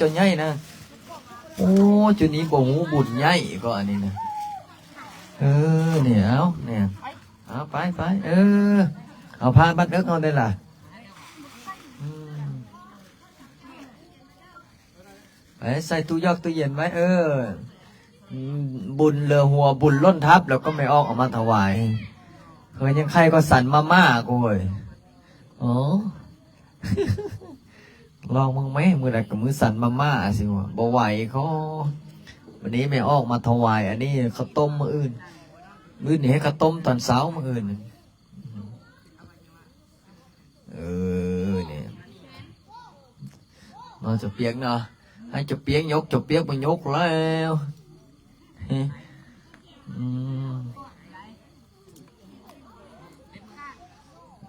ຕົວໃຫຍ່ນະ. ໂອ້ ຈຸນີ້ບໍ່ຮູ້ບຸນໃຫຍ່ກໍອັນນີ້ນະ. ເອີ ນີ້ ເອົາ ນີ້ ເອົາ ໄປ ໄປ ເອີ ເອົາຜ້າມັດເອິກເຮົາໄດ້ລະ. ອືມ ໄປໃສ່ຕູ້ຢອກຕູ້ເຢັນໄວ້. ເອີ ອືມ ບຸນເຫຼືອຫົວ ບຸນລົ້ນທັບ ແລ້ວກໍແມ່ອອກເອົາມາຖວາຍ. ເຮີຍ ຍັງໄຄກວ່າສັນມາມ່າ ໂອ້ຍ. ອໍ ລອງເບິ່ງແມ ມື້ໃດກໍມື້ສັນມາມ່າ ຊິວ່າບໍ່ໄຫວຂໍ. ວັນນີ້ແມ່ອອກມາຖວາຍ ອັນນີ້ເຂົ້າຕົ້ມມື້ອື່ນ. ມື້ນີ້ເຮັດເຂົ້າຕົ້ມຕອນເຊົ້າມື້ອື່ນ. ເອີ ນີ້ ເນາະ ເຈົ້າປຽກເນາະ. ໃຫ້ເຈົ້າປຽກຍົກ ເຈົ້າປຽກບໍ່ຍົກແລ້ວ. ອືມ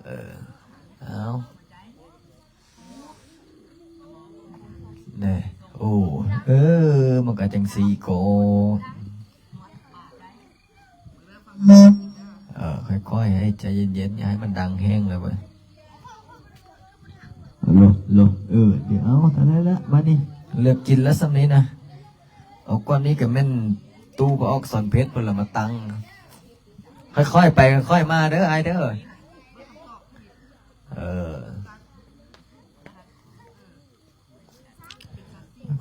ເອີ ເອົາ ແນ່ ໂອ້ ເອີ ມັນກໍຈັ່ງຊີ້ກໍ ເອີ ຄ່ອຍໆ ໃຫ້ໃຈເຢັນໆ ຢ່າໃຫ້ມັນດັງແຮງເລີຍເວີຍ. ໂລ ໂລ ເອີ ດຽວ ເອົາ ເທົ່ານັ້ນລະ ບາດນີ້ເລືອກກິນລະສ່ຳນີ້ນະ. ເອົາ ກ່ອນນີ້ກໍແມ່ນຕູ້ພະອອກສອນເພັດພຸ້ນລະມາຕັ້ງ. ຄ່ອຍໆ ໄປຄ່ອຍໆ ມາເດີ ອ້າຍເດີ. ເອີ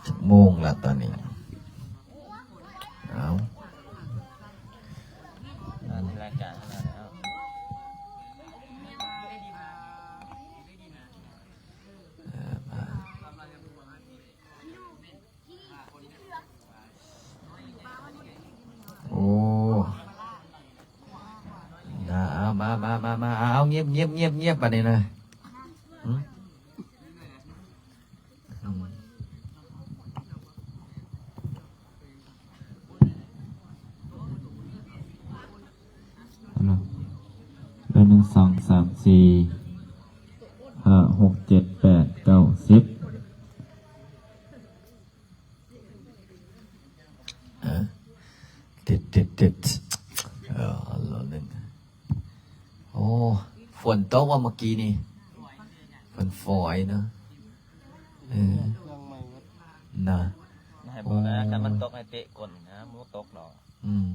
ຈັກໂມງລະຕອນນີ້? ເອົາ ໂອ້ ນະ ເອົາ ມາ ມາ ມາ ມາ ເອົາ ງຽບ ງຽບ ງຽບ ງຽບ ບາດນີ້ນະ. ຫື? ອືມ ເນາະ ເປັນ ໜຶ່ງ ສອງ ສາມ ສີ່ ຫ້າ ຫົກ ເຈັດ ແປດ ເກົ້າ ສິບ. ເອີ ຕິດ ຕິດ ຕິດ ເອີ ລອໜຶ່ງ. ໂອ້ ຝົນຕົກວ່າເມື່ອກີ້ນີ້ ຝົນຝອຍເນາະ. ເອີ ນະ ໃຫ້ບອກນະ ໂອ້ ຄັນມັນຕົກໃຫ້ເຕະກົ້ນນະ ບໍ່ຕົກດອກ. ອືມ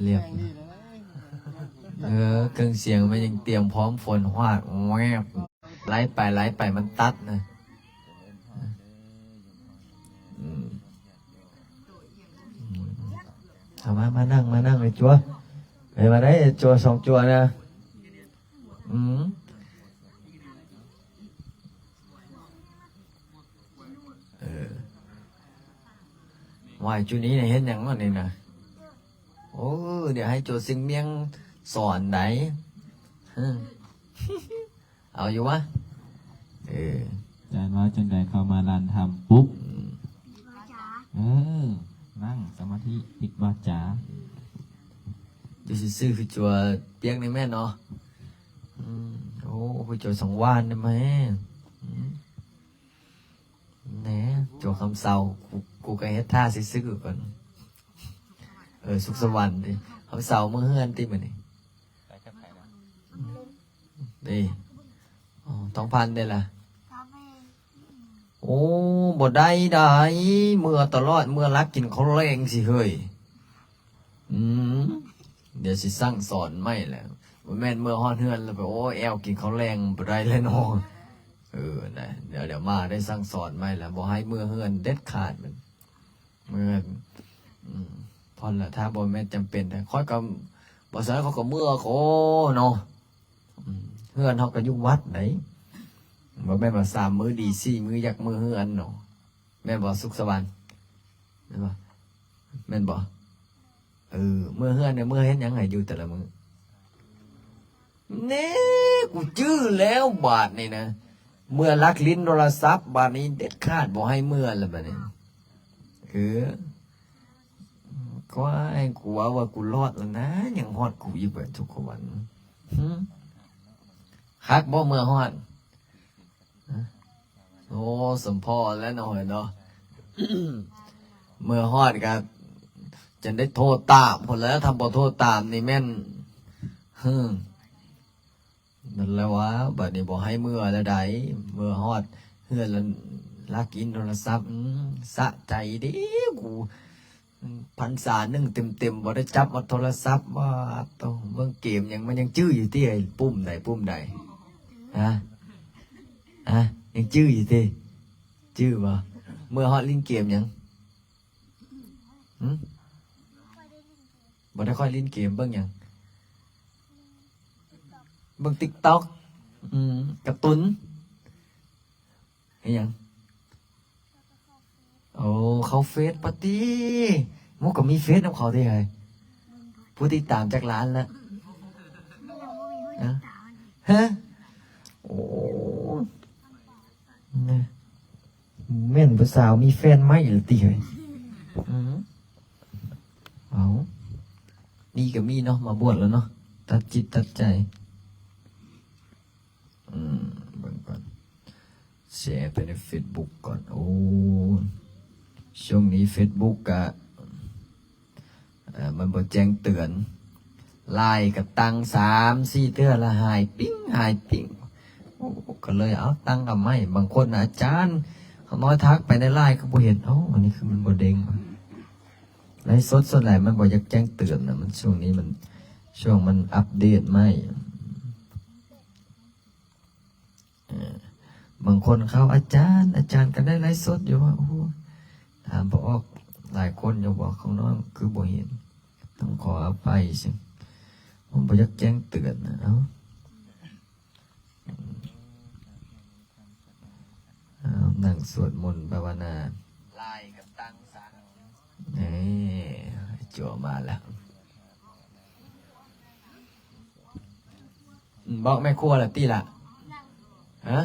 ລຽບ ເອີ ເຄື່ອງສຽງມັນຍັງຕຽມພ້ອມ ຝົນຫວາດແວບ ໄລ່ໄປ ໄລ່ໄປ ມັນຕັດນະ. ອືມ ເອົາມາ ມານັ່ງ ມານັ່ງ ໄອ້ຈົວ ເອີ ມາໄດ້ ໄອ້ຈົວ ສອງຈົວນະ. ອືມ ເອີ ຫວາຍ ຈຸນີ້ນະ ເຮັດຫຍັງວະນີ້ນະ? ໂອ້ ດຽວໃຫ້ໂຈຊິງມຽງສອນໄດ໋. ເອົາຢູ່ວະ? ເອີ ອາຈານວ່າຈັ່ງໃດ ເຂົ້າມາລານທຳປຸບ? ອືມ ເອີ ນັ່ງສະມາທິ ປິດວາຈາ. ເຈົ້າຊິຊື້ຄືຈົວປຽກນີ້ແມ່ນເນາະ? ອືມ ໂອ້ ຄືຈົວສັງວານໄດ້ແມ່. ອືມ ແໜ ຈົວຄຳເຊົາ ກູ ກູກໍເຮັດທ່າຊິຊື້ກ່ອນ. ເອີ ສຸກສະຫວັນຕິ ຄຳເຊົາມື້ເຮືອນຕິມື້ນີ້. ໄປກັບໃຜນະ? ນີ້ ອໍ ທອງພັນເດ້ລະ? ໂອ້ ບໍ່ໄດ້ໃດ໋ ເມືອຕະຫຼອດ ເມືອລັກກິນເຂົ້າແລງຊິເຮີ້ຍ. ອືມ ດຽວຊິສັ່ງສອນໃໝ່ແຫຼະ. ບໍ່ແມ່ນເມືອຮອດເຮືອນແລ້ວໄປ ໂອ້ ແອວກິນເຂົ້າແລງບໍ່ໄດ້ແລ້ວເນາະ. ເອີ ນະ ດຽວ ດຽວມາໄດ້ສັ່ງສອນໃໝ່ແລ້ວ ບໍ່ໃຫ້ເມືອເຮືອນເດັດຂາດ. ແມ່ນ ເມືອ ອືມ ພໍລະ ຖ້າບໍ່ແມ່ນຈຳເປັນ ຂ້ອຍກໍ ບໍ່ຊັ້ນຂ້ອຍກໍເມືອໂຄເນາະ. ອືມ ເຮືອນເຮົາກໍຢູ່ວັດໃດ໋ ບໍ່ແມ່ນວ່າສາມມື້ດີ ສີ່ມື້ຢາກເມືອເຮືອນເນາະ. ແມ່ນບໍ່ ສຸກສະຫວັນ? ແມ່ນບໍ່? ແມ່ນບໍ່? ເອີ ເມືອເຮືອນນີ້ ເມືອເຮັດຫຍັງໃຫ້ຢູ່ແຕ່ລະມື້? ແນ່ ກູຈື່ແລ້ວບາດນີ້ນະ ເມືອລັກຫຼິ້ນໂທລະສັບ ບາດນີ້ເດັດຂາດບໍ່ໃຫ້ເມືອແລ້ວບາດນີ້. ເອີ ກວາຍ ກູວ່າວ່າກູລອດແລ້ວນະ ຍັງຮອດກູອີກເບິດທຸກຄົນ. ຫື ຄັກບໍ່ເມືອຮອດ? ໂອ້ ສົມພໍແລ້ວເນາະ ເນາະ ເມືອຮອດກໍຈະໄດ້ໂທຕາມພຸ້ນແຫຼະ ຖ້າບໍ່ໂທຕາມນີ້ແມ່ນ ຫື ນັ້ນແຫຼະວ່າ ບາດນີ້ບໍ່ໃຫ້ເມືອແລ້ວໃດ໋ ເມືອຮອດເຮືອນລະ ລັກກິນໂທລະສັບ. ອືມ ສະໃຈເດ້ ກູ ອືມ ພັນສາໜຶ່ງເຕັມໆ ບໍ່ໄດ້ຈັບເອົາໂທລະສັບ. ວ່າໂຕ ເບິ່ງເກມຫຍັງ ມັນຍັງຈື່ຢູ່ຕິ ໄອ້ປຸ່ມໃດ ປຸ່ມໃດ? ຮະ? ຮະ? ຍັງຈື່ຢູ່ຕິ? ຈື່ບໍ່? ເມື່ອຮອດຫຼິ້ນເກມຫຍັງ? ຫື? ບໍ່ໄດ້ຄ່ອຍຫຼິ້ນເກມ. ເບິ່ງຫຍັງ? ເບິ່ງຕິກຕັອກ. ອືມ ກາຕູນ. ອີຫຍັງ? ໂອ້ ເຂົ້າເຟສປະຕິ. ໝູ່ກໍມີເຟສນຳເຂົາຕິເຮີ້ຍ. ຜູ້ຕິດຕາມຈັກລ້ານລະ? ຮະ? ຮະ? ໂອ້ ນະ ແມ່ນຜູ້ສາວມີແຟນໃໝ່ລະຕິເຮີ້ຍ. ອືມ ເອົາ ມີກໍມີເນາະ ມາບວດແລ້ວເນາະ ຕັດຈິດຕັດໃຈ. ອືມ ເບິ່ງກ່ອນ ແຊໄປໃນເຟສບຸກກ່ອນ. ໂອ້ ຊ່ວງນີ້ເຟສບຸກກະ ເອີ ມັນບໍ່ແຈ້ງເຕືອນ. ລາຍກໍຕັ້ງສາມສີ່ເທື່ອລະຫາຍປິ້ງ ຫາຍປິ້ງ. ໂອ້ ກໍເລີຍເອົາຕັ້ງເອົາໃໝ່. ບາງຄົນນະ ອາຈານ ຂ້ານ້ອຍທັກໄປໃນລາຍກໍບໍ່ເຫັນ. ເອົ້າ ອັນນີ້ຄືມັນບໍ່ເດ້ງ. ໄລຟ໌ສົດສ່ວນຫຼາຍມັນບໍ່ຢາກແຈ້ງເຕືອນນະ ມັນ ຊ່ວງນີ້ມັນ ຊ່ວງມັນອັບເດດໃໝ່. ເອີ ບາງຄົນເຂົ້າ ອາຈານ ອາຈານກໍໄດ້ໄລຟ໌ສົດຢູ່ວ່າ ໂອ້ ຖາມບໍ່ອອກ. ຫຼາຍຄົນຢູ່ບໍ່ ຂອງນ້ອງຄືບໍ່ເຫັນ ຕ້ອງຂໍອະໄພ. ມັນບໍ່ຢາກແຈ້ງເຕືອນນະ. ເອົ້າ ເອົາ ນັ່ງສວດມົນພາວະນາ. ເອີ ຈົວມາແລ້ວ. ອືມ ບອກແມ່ຄົວລະຕິລະ? ຮະ?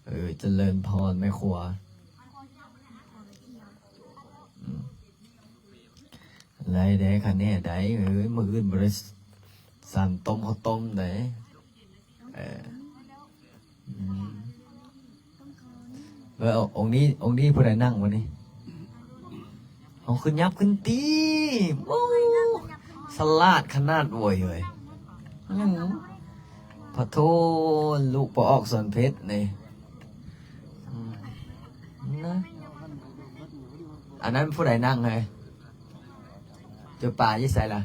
ເອີ ຈະເລີນພອນແມ່ຄົວ. ອືມ ໄດ້ເດ້ ຄັນແນ່ໄດ້. ເອີ ມື້ອື່ນບໍ່ໄດ້ສັນຕົ້ມເຂົ້າຕົ້ມເດ້. ເອີ ອືມ ເອີ ອົງນີ້ ອົງນີ້ຜູ້ໃດນັ່ງວະນີ້? ເອົາ ຂຶ້ນ ຫຍັບຂຶ້ນຕິ. ໂອ້ ສະຫຼາດຂະໜາດໂວ້ຍເອີຍ. ອືມ ພະໂທ ລູກພໍ່ອອກສວນເພັດນີ້. ອືມ ນະ ອັນນັ້ນຜູ້ໃດນັ່ງເຮີ້ຍ? ເຈົ້າປ່າຢູ່ໃສລະ?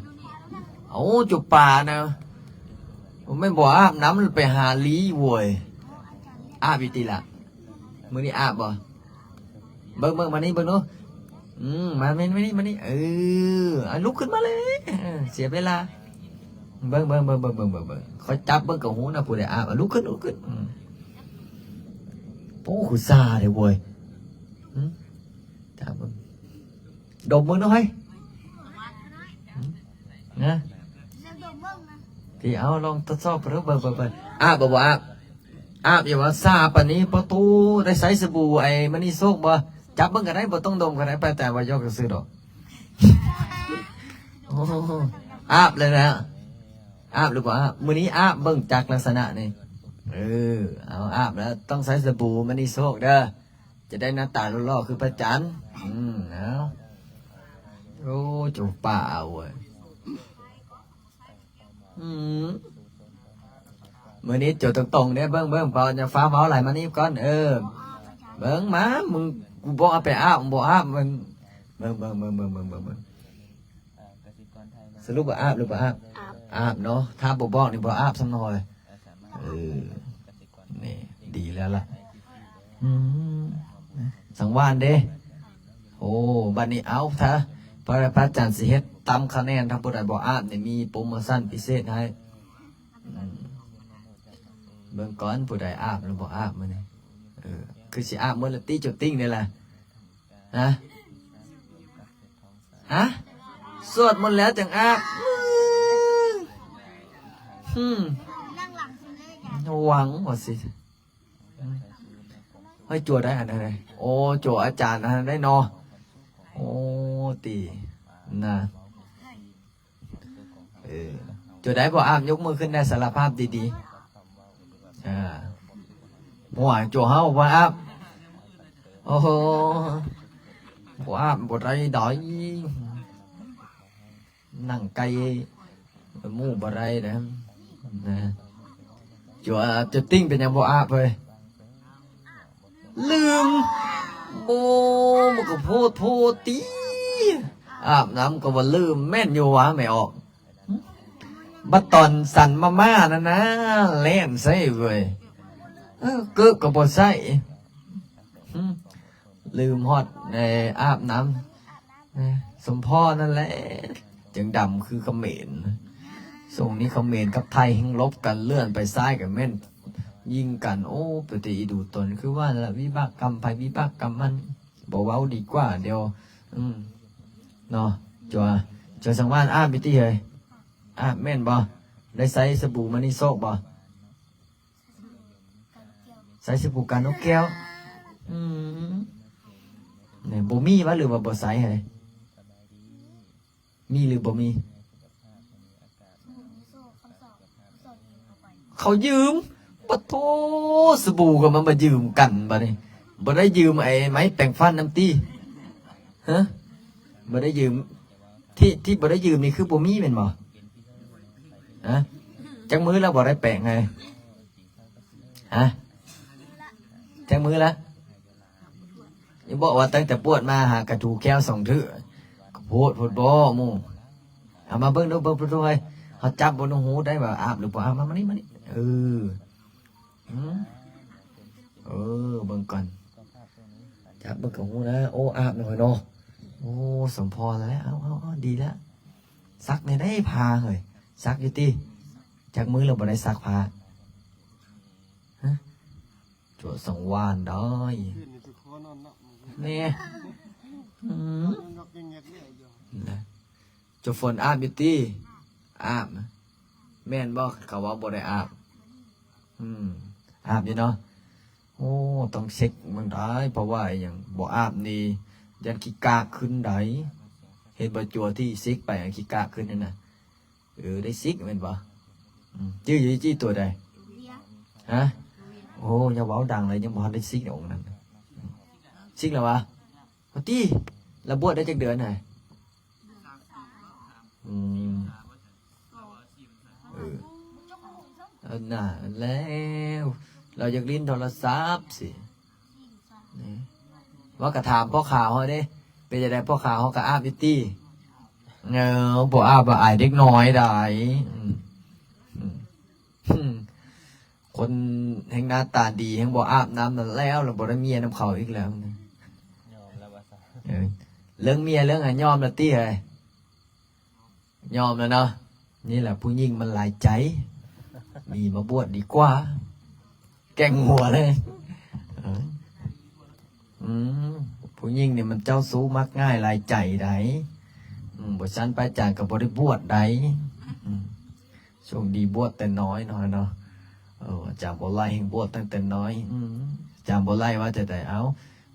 ເອົາ ເຈົ້າປ່ານະ ແມ່ນບໍ່ອາບນ້ຳ ໄປຫາລີໂວ້ຍ. ອາບຢູ່ຕິລະ? ມື້ນີ້ອາບບໍ່? ເບິ່ງ ເບິ່ງ ມານີ້ເບິ່ງດູ. ອືມ ມາ ມານີ້ ມານີ້ ເອີ ອາ ລຸກຂຶ້ນມາເລີຍ. ເອີ ເສຍເວລາ. ເບິ່ງ ເບິ່ງ ເບິ່ງ ຂ້ອຍຈັບເບິ່ງກໍຮູ້ນະ ຜູ້ໃດອາບ. ອາ ລຸກຂຶ້ນ ລຸກຂຶ້ນ. ອືມ ໂອ້ ຄືຊາແທ້ໂວ້ຍ. ຫຶ? ຈັບເບິ່ງ ດົມເບິ່ງດູເຮີ້ຍ. ຫຶ? ນະ ທີ່ ເອົາ ລອງທົດສອບເບິ່ງ ເບິ່ງ ເບິ່ງ ເບິ່ງ. ອາບບໍ່? ບໍ່ອາບ. ອາບຢູ່ວ່າ ຊາປານນີ້. ປະຕູ ໄດ້ໃຊ້ສະບູໄອ້ມະນີໂຊກບໍ່? ຈັບເບິ່ງກໍໄດ້ ບໍ່ຕ້ອງດົມກໍໄດ້. ໄປ ແຕ່ວ່າຢອກຊື່ໆດອກ. ໂອ້ ອາບເລີຍນະ. ອາບຫຼືບໍ່ອາບ? ມື້ນີ້ອາບເບິ່ງຈັກລັກສະນະນີ້. ເອີ ເອົາ ອາບແລ້ວຕ້ອງໃຊ້ສະບູມະນີໂຊກເດີ. ຈະໄດ້ໜ້າຕາຫຼໍ່ໆຄືພະຈັນ. ອືມ ເອົາ. ໂອ້ ເຈົ້າປ່າເອີຍ. ອືມ ມື້ນີ້ໂຈຕົງໆເດ້. ເບິ່ງ ເບິ່ງ ເປົ່າ ຢ່າຟ້າວເວົ້າຫຼາຍ. ມານີ້ກ່ອນ. ເອີ ເບິ່ງ ມາ ມຶງ ກູບອກໃຫ້ໄປອາບ ບໍ່ອາບ. ເບິ່ງ ເບິ່ງ ເບິ່ງ ເບິ່ງ ເບິ່ງ ເບິ່ງ ເບິ່ງ ເບິ່ງ. ສະຫຼຸບວ່າອາບຫຼືບໍ່ອາບ? ອາບ. ອາບເນາະ. ຖ້າບໍ່ບອກນີ້ບໍ່ອາບຊ້ຳນ້ອຍ. ເອີ ນີ້ ດີແລ້ວລະ. ອືມ ສັງວານເດ້. ໂອ້ ບັດນີ້ ເອົາ ຖ້າ ພະ ພະອາຈານຊິເຮັດຕຳຄະແນນ. ຖ້າຜູ້ໃດບໍ່ອາບນີ້ ມີໂປຣໂມຊັນພິເສດໃຫ້. ອືມ ເບິ່ງກ່ອນ ຜູ້ໃດອາບຫຼືບໍ່ອາບມື້ນີ້. ເອີ ຄືຊິອາບໝົດລະຕິ ເຈົ້າຕິ່ງນີ້ລະ. ຮະ? ຮະ? ສວດມົນແລ້ວຈັ່ງອາບ. ອືມ ຫວັງວ່າຊິ ໃຫ້ຈົວໄດ້ອັນນັ້ນ. ໂອ້ ຈົວອາຈານອັນນັ້ນໄດ້ເນາະ. ໂອ້ ຕິນະ. ເອີ ຈົວໃດບໍ່ອາບ ຍົກມືຂຶ້ນແດ່ ສາລະພາບດີໆ. ອ່າ ຫົວໂຈເຮົາບໍ່ອາບ. ໂອ້ໂຫ ບໍ່ອາບບໍ່ໄດ້ດອຍ. ນັ່ງໃກ້ໝູ່ບໍ່ໄດ້ນະ ນະ. ຈົວ ຈົວຕິ່ງເປັນຫຍັງບໍ່ອາບເຮີ້ຍ? ລືມ. ໂອ້ ມັນກໍໂພດໂພຕິ ອາບນ້ຳກໍວ່າລືມ ແມ່ນຢູ່ຫວາແມ່ອອກ. ບັດຕອນສັນມາມ່ານັ້ນນະ ແລ່ນໃສ່ເວີຍ. ເອີ ເກີບກໍບໍ່ໃສ່. ລືມຮອດ ເອີ ອາບນ້ຳ. ສົມພໍນັ້ນແຫຼະ ຈຶ່ງດຳຄືຂະເໝນ. ຊ່ວງນີ້ຂະເໝນກັບໄທແຮ່ງລົບກັນ ເລື່ອນໄປຊ້າຍກໍແມ່ນຍິງກັນ. ໂອ້ ປະຕິອີດູຕົນ ຄືວ່າລະ ວິບາກກຳໃຜວິບາກກຳມັນ. ບໍ່ເວົ້າດີກວ່າ ດຽວ ອືມ ເນາະ. ຈົວ ຈົວສັງວານ ອາບຢູ່ຕິເຮີຍ ອາບແມ່ນບໍ່? ໄດ້ໃຊ້ສະບູມະນີໂຊກບໍ່? ໃຊ້ສະບູການົກແກ້ວ. ອືມ ນີ້ບໍ່ມີວະ ຫຼືວ່າບໍ່ໃຊ້ຫັ້ນ? ມີຫຼືບໍ່ມີ? ເຂົາຢືມ. ປະໂທ ສະບູກໍມາ ມາຢືມກັນບາດນີ້. ບໍ່ໄດ້ຢືມໄອ້ໄມ້ແປງຟັນນຳຕິ? ຮະ ບໍ່ໄດ້ຢືມ. ທີ່ ທີ່ບໍ່ໄດ້ຢືມນີ້ຄືບໍ່ມີແມ່ນບໍ່? ຮະ ຈັກມື້ແລ້ວບໍ່ໄດ້ແປງ? ຮະ ຈັກມື້ລະ? ຢ່າບອກວ່າຕັ້ງແຕ່ບວດມາຫາກະຖູແຂ້ວສອງເທື່ອ ກໍໂພດໂພດບໍ່ໝູ່. ເອົາມາເບິ່ງດູ ເບິ່ງດູເຮີຍ ເຮົາຈັບເບິ່ງດູ ຮູ້ໄດ້ວ່າອາບຫຼືບໍ່ອາບ. ມາ ມານີ້ ມານີ້. ເອີ ອືມ ເອີ ເບິ່ງກ່ອນ ຈັບເບິ່ງກໍຮູ້ນະ. ໂອ້ ອາບໜ້ອຍເນາະ. ໂອ້ ສົມພໍແລ້ວ. ເອົາ ເອົາ ເອົາ ດີແລ້ວ. ຊັກແດ່ໄດ໋ຜ້າເຮີຍ ຊັກຢູ່ຕິ? ຈັກມື້ແລ້ວບໍ່ໄດ້ຊັກຜ້າ? ຮະ ຈົວສັງວານໄດ໋ ແນ່. ອືມ ນະ ຈົວຝົນອາບຢູ່ຕິ? ອາບ. ແມ່ນບໍ່ ເຂົາເວົ້າບໍ່ໄດ້ອາບ? ອືມ ອາບຢູ່ເນາະ. ໂອ້ ຕ້ອງເຊັກເບິ່ງໄດ໋ ເພາະວ່າອີ່ຫຍັງ ບໍ່ອາບນີ້ຢ້ານຂີ້ກາກຂຶ້ນໄດ໋. ເຫັນບໍ່ ຈົວທີ່ຊິກໄປຂີ້ກາກຂຶ້ນຫັ້ນນະ. ເອີ ໄດ້ຊິກແມ່ນບໍ່? ອືມ ຈື່ຢູ່ຕິ ຕົວໃດ? ຮະ? ໂອ້ ຢ່າເວົ້າດັງເລີຍ ຍັງບໍ່ທັນໄດ້ຊິກດອກນັ້ນ. ຊິກແລ້ວຫວາ? ໂອ້ຕິ ລະບວດໄດ້ຈັກເດືອນຫັ້ນ? ອືມ ເອີ ອັນນັ້ນແລ້ວ ລາວຢາກຫຼິ້ນໂທລະສັບຊິ. ນີ້ ວ່າກະຖາມພໍ່ຂາວເຮົາເດ້ ເປັນຈັ່ງໃດພໍ່ຂາວເຮົາກະອາບຢູ່ຕິ? ເອີ ບໍ່ອາບ ອາຍເດັກນ້ອຍໄດ໋. ອືມ ອືມ ອືມ ຄົນແຮ່ງໜ້າຕາດີ ແຮ່ງບໍ່ອາບນ້ຳນັ້ນແລ້ວ ລະບໍ່ໄດ້ເມຍນຳເຂົາອີກແລ້ວ. ຍອມແລ້ວວ່າຊະ. ເອີ ເລື່ອງເມຍເລື່ອງຫຍັງຍອມແລ້ວຕິເຮີຍ? ຍອມແລ້ວເນາະ. ນີ້ແຫຼະ ຜູ້ຍິງມັນຫຼາຍໃຈ ໜີມາບວດດີກວ່າ ແກ່ງຫົວເລີຍ. ເອີ ອືມ ຜູ້ຍິງນີ້ມັນເຈົ້າຊູ້ມັກງ່າຍຫຼາຍໃຈໄດ໋. ອືມ ບໍ່ຊັ້ນພະອາຈານກໍບໍ່ໄດ້ບວດໄດ໋. ອືມ ໂຊກດີບວດແຕ່ນ້ອຍເນາະ ເນາະ. ເອີ ອາຈານບໍ່ໄລ່ແຮ່ງບວດຕັ້ງແຕ່ນ້ອຍ. ອືມ ອາຈານບໍ່ໄລ່ວ່າຈັ່ງໃດ? ເອົ້າ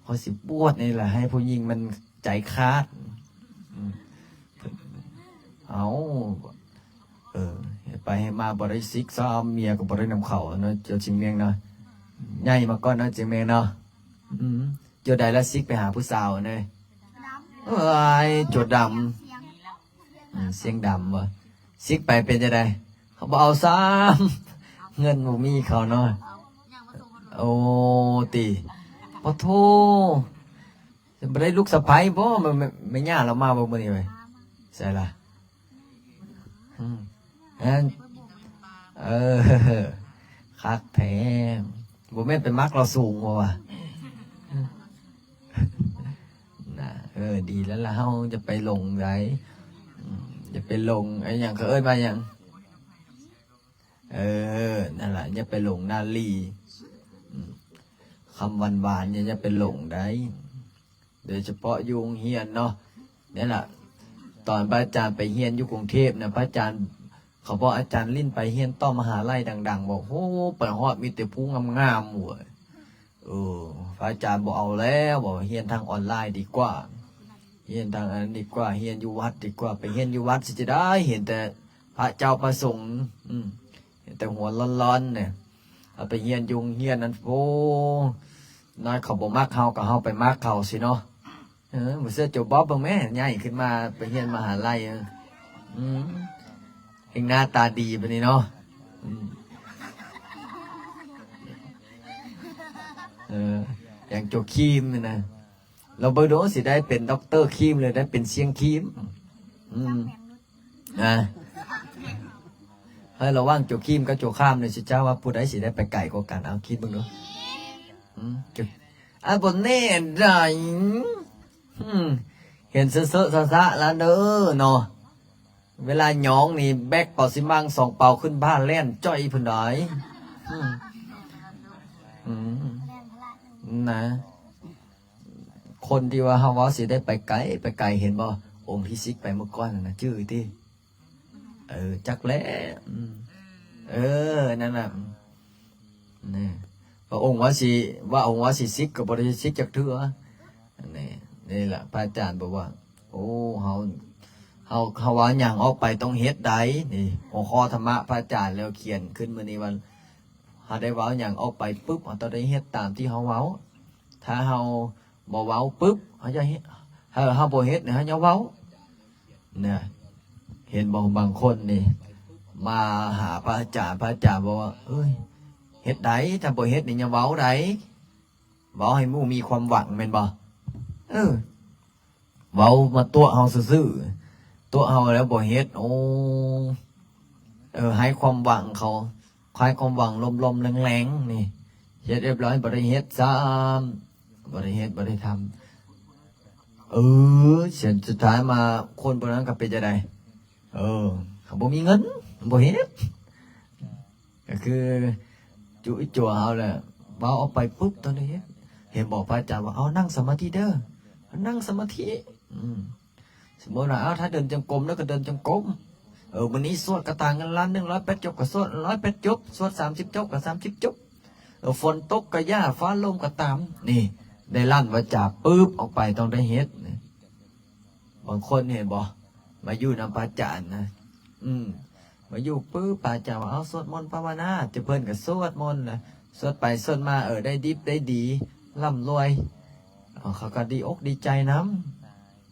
ຂ້ອຍຊິບວດນີ້ແຫຼະ ໃຫ້ຜູ້ຍິງມັນໃຈຂາດ. ອືມ ເອົ້າ ເອີ ເຮັດໄປເຮັດມາບໍ່ໄດ້ສິກຊ້ຳ ເມຍກໍບໍ່ໄດ້ນຳເຂົາເນາະ ເຈົ້າຈິງແມ່ງເນາະ. ໃຫຍ່ມາກ່ອນເນາະ ຈິງແມ່ງເນາະ. ອືມ ຈົວໃດລະສິກໄປຫາຜູ້ສາວເນາະ? ເອີຍ ຈົວດຳ. ອືມ ສຽງດຳບໍ່? ສິກໄປເປັນຈັ່ງໃດ? ເຂົາບໍ່ເອົາຊ້ຳ ເງິນບໍ່ມີເຂົາເນາະ. ໂອ້ ຕິ ປະໂທ ບໍ່ໄດ້ລູກສະໃພ້ບໍ່? ແມ່ ແມ່ ແມ່ຍ່າລາວມາບໍ່ມື້ນີ້ເວີຍ? ໃສລະ? ອືມ ແມ່ນ ເອີ ຄັກແທ້. ບໍ່ແມ່ນໄປມັກລາວສູງບໍ່ວະ? ນະ ເອີ ດີແລ້ວລະ ເຮົາຢ່າໄປຫຼົງໃດ໋. ອືມ ຢ່າໄປຫຼົງ ໄອ້ຫຍັງ ເຂົາເອີ້ນວ່າຫຍັງ? ເອີ ນັ້ນລະ ຢ່າໄປຫຼົງນາລີ. ອືມ ຄຳຫວານໆ ຢ່າ ຢ່າໄປຫຼົງໃດ໋. ໂດຍສະເພາະຢູ່ໂຮງຮຽນເນາະ ນີ້ລະ ຕອນພະອາຈານໄປຮຽນຢູ່ກຸງເທບນະ ພະອາຈານ ເຂົາບອກອາຈານລິ້ນໄປຮຽນຕໍ່ມະຫາໄລດັງໆ ບອກ ໂຫ ໄປຮອດມີແຕ່ຜູ້ງາມໆ ເວີຍ. ເອີ ພະອາຈານບໍ່ເອົາແລ້ວ ບອກຮຽນທາງອອນລາຍດີກວ່າ ຮຽນທາງອັນນັ້ນດີກວ່າ ຮຽນຢູ່ວັດດີກວ່າ. ໄປຮຽນຢູ່ວັດຊິຈະໄດ້ ເຫັນແຕ່ພະເຈົ້າພະສົງ ອືມ ເຫັນແຕ່ຫົວລ້ອນໆ ນີ້. ເອົາໄປຮຽນຢູ່ໂຮງຮຽນນັ້ນ ໂອ້ ນ້ອຍເຂົາບໍ່ມັກເຮົາ ກໍເຮົາໄປມັກເຂົາຊີ້ເນາະ. ເອີ ບໍ່ເຊື່ອໂຈບອບເບິ່ງແມ້ ໃຫຍ່ຂຶ້ນມາໄປຮຽນມະຫາໄລ. ອືມ ເຮັງໜ້າຕາດີປານນີ້ເນາະ. ອືມ ເອີ ຢ່າງໂຈຄີມນີ້ນະ ລອງເບິ່ງດູ ຊິໄດ້ເປັນດັອກເຕີຄີມ ຫຼືໄດ້ເປັນຊຽງຄີມ. ອືມ ນະ ໃຫ້ລະຫວ່າງໂຈຄີມກັບໂຈຄາມນີ້ ຊິເຈົ້າວ່າຜູ້ໃດຊິໄດ້ໄປໄກກວ່າກັນ? ເອົາຄິດເບິ່ງດູ. ອືມ ໂຈ ອາ ບໍ່ແນ່ໃດ໋. ອືມ ເຫັນເຊາະໆຊະໆລະເດີເນາະ. ເວລາຍ້ອງນີ້ແບກເປົາຊິມັງສອງເປົາຂຶ້ນບ້ານແລ່ນຈ້ອຍພຸ້ນໃດ໋. ອືມ ອືມ ນະ ຄົນທີ່ວ່າເຮົາເວົ້າຊິໄດ້ໄປໄກ ໄປໄກ ເຫັນບໍ່? ອົງທີ່ສິກໄປມື້ກ່ອນນັ້ນນະ ຈື່ຕິ? ເອີ ຈັກແຫຼະ. ອືມ ເອີ ນັ້ນນະ ນີ້ ພະອົງວ່າຊິ ວ່າອົງວ່າຊິສິກ ກໍບໍ່ໄດ້ສິກຈັກເທື່ອ. ນີ້ ນີ້ລະ ພະອາຈານບອກວ່າ ໂອ້ ເຮົາ ເຮົາ ເຮົາເວົ້າຫຍັງອອກໄປຕ້ອງເຮັດໃດ໋. ນີ້ ຫົວຂໍ້ທຳມະພະອາຈານແລ້ວຂຽນຂຶ້ນມື້ນີ້ວ່າ ເຮົາໄດ້ເວົ້າຫຍັງອອກໄປປຶບ ເຮົາຕ້ອງໄດ້ເຮັດຕາມທີ່ເຮົາເວົ້າ. ຖ້າເຮົາບໍ່ເວົ້າປຶບ ເຮົາຈະເຮັດ ເຮົາ ເຮົາບໍ່ເຮັດ ເຮົາຢ່າເວົ້າ ນະ. ເຫັນບໍ່? ບາງຄົນນີ້ມາຫາພະອາຈານ ພະອາຈານບອກວ່າ ເອີຍ ເຮັດໃດ໋ ຖ້າບໍ່ເຮັດນີ້ຢ່າເວົ້າໃດ໋. ເວົ້າໃຫ້ໝູ່ມີຄວາມຫວັງແມ່ນບໍ່? ເອີ ເວົ້າມາຕົວະເຮົາຊື່ໆ ຕົວະເຮົາແລ້ວບໍ່ເຮັດ. ໂອ້ ເອີ ໃຫ້ຄວາມຫວັງເຂົາ ໃຫ້ຄວາມຫວັງລົມໆແລງໆ ນີ້ ເຮັດຮຽບຮ້ອຍ ບໍ່ໄດ້ເຮັດຊ້ຳ ບໍ່ໄດ້ເຮັດ ບໍ່ໄດ້ທຳ. ເອີ ເຊັ່ນສຸດທ້າຍມາຄົນພວກນັ້ນກໍເປັນຈັ່ງໃດ? ເອີ ເຂົາບໍ່ມີເງິນ ບໍ່ເຮັດ. ກໍຄືຈຸອີ່ຈົວເຮົາແຫຼະ ເວົ້າອອກໄປປຶບ ຕ້ອງໄດ້ເຮັດ. ເຫັນບໍ່? ພະອາຈານວ່າ ເອົາ ນັ່ງສະມາທິເດີ ນັ່ງສະມາທິ. ອືມ ສົມມຸດວ່າ ເອົາ ຖ້າເດີນຈົງກົມເດີ ກໍເດີນຈົງກົມ. ເອີ ມື້ນີ້ສວດກາຖາເງິນລ້ານ ໜຶ່ງຮ້ອຍແປດຈົບ ກໍສວດຮ້ອຍແປດຈົບ ສວດສາມສິບຈົບ ກໍສາມສິບຈົບ. ເອີ ຝົນຕົກກໍຢ່າ ຟ້າລົມກໍຕາມ. ນີ້ ໄດ້ລັ້ນວາຈາປຶບອອກໄປ ຕ້ອງໄດ້ເຮັດ. ບາງຄົນເຫັນບໍ່? ມາຢູ່ນຳພະອາຈານນະ ອືມ ມາຢູ່ປຶບ ພະອາຈານວ່າ ເອົາ ສວດມົນພາວະນາ ເຈົ້າ ເພິ່ນກໍສວດມົນນະ ສວດໄປສວດມາ ເອີ ໄດ້ດິບໄດ້ດີ ລ່ຳລວຍ ເອີ ເຂົາກໍດີອົກດີໃຈນຳ.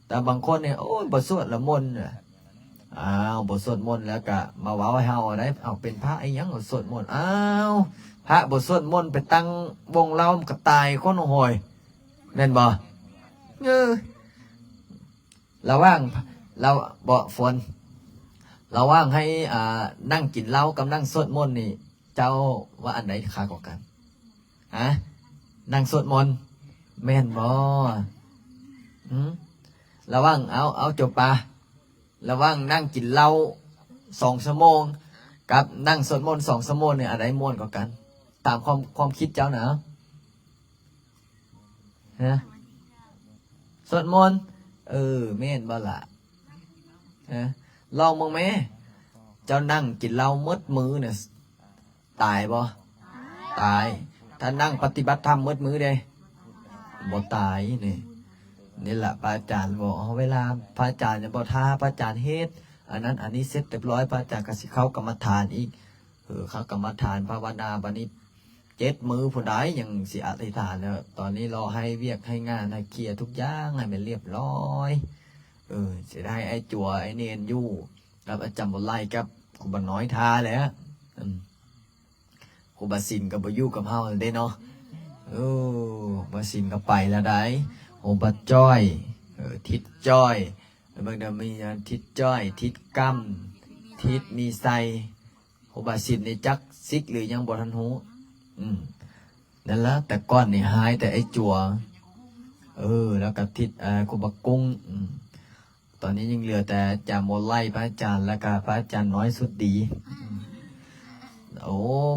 ແຕ່ບາງຄົນນີ້ ໂອ້ຍ ບໍ່ສວດລະມົນນະ. ອ້າວ ບໍ່ສວດມົນແລ້ວກະມາເວົ້າໃຫ້ເຮົາໄດ໋ ເອົາ ເປັນພະອີ່ຫຍັງສວດມົນ? ອ້າວ ພະບໍ່ສວດມົນ ໄປຕັ້ງວົງເຫຼົ້າ ມັນກໍຕາຍຄົນໂຫຍ ແມ່ນບໍ່? ເອີ ລະຫວ່າງ ລະ ບໍ່ ຝົນ ລະຫວ່າງໃຫ້ ອ່າ ນັ່ງກິນເຫຼົ້າກັບນັ່ງສວດມົນນີ້ ເຈົ້າວ່າອັນໃດຄັກກວ່າກັນ? ຮະ? ນັ່ງສວດມົນ ແມ່ນບໍ່? ຫື? ລະຫວ່າງ ເອົາ ເອົາ ຈົບປະ ລະຫວ່າງນັ່ງກິນເຫຼົ້າສອງຊົ່ວໂມງ ກັບນັ່ງສວດມົນສອງຊົ່ວໂມງນີ້ ອັນໃດມ່ວນກວ່າກັນ? ຕາມຄວາມ ຄວາມຄິດເຈົ້ານະ. ຮະ? ສວດມົນ? ເອີ ແມ່ນບໍ່ລະ? ຮະ? ລອງເບິ່ງແມ້ ເຈົ້ານັ່ງກິນເຫຼົ້າໝົດມື້ນະ ຕາຍບໍ່? ຕາຍ. ຖ້ານັ່ງປະຕິບັດທຳໝົດມື້ເດ? ບໍ່ຕາຍ. ນີ້ ນີ້ລະພະອາຈານບອກ ເວລາພະອາຈານຈະບອກ ຖ້າພະອາຈານເຮັດອັນນັ້ນອັນນີ້ເສັດຮຽບຮ້ອຍ ພະອາຈານກໍຊິເຂົ້າກຳມະຖານອີກ. ເອີ ເຂົ້າກຳມະຖານພາວະນາ ບາດນີ້ເຈັດມື້ພຸ້ນໃດ໋ ຍັງຊິອະທິຖານ. ແລ້ວຕອນນີ້ລໍໃຫ້ວຽກໃຫ້ງານໃຫ້ເຄລຍທຸກຢ່າງໃຫ້ມັນຮຽບຮ້ອຍ. ເອີ ຊິໄດ້ໃຫ້ອ້າຍຈົວ ອ້າຍເນນຢູ່ກັບອາຈານບົວໄລກັບຄູບານ້ອຍທ່າແຫຼະ. ອືມ ຄູບາສິນກໍບໍ່ຢູ່ກັບເຮົາແລ້ວເດ້ເນາະ. ເອີ ຄູບາສິນກໍໄປແລ້ວໃດ໋. ຄູບາຈ້ອຍ ເອີ ທິດຈ້ອຍ ເບິ່ງເດີ ມີທິດຈ້ອຍ ທິດກຳ ທິດມີໄຊ. ຄູບາສິນນີ້ຈັກສິກຫຼືຍັງບໍ່ທັນຮູ້. ອືມ ນັ້ນລະ ແຕ່ກ່ອນນີ້ຮ້າຍແຕ່ໄອ້ຈົວ ເອີ ແລ້ວກໍທິດ ເອີ ຄູບາກຸ້ງ. ອືມ ຕອນນີ້ຍັງເຫຼືອແຕ່ອາຈານບົວໄລ ພະອາຈານ ແລ້ວກໍພະອາຈານນ້ອຍສຸດດີ. ໂອ້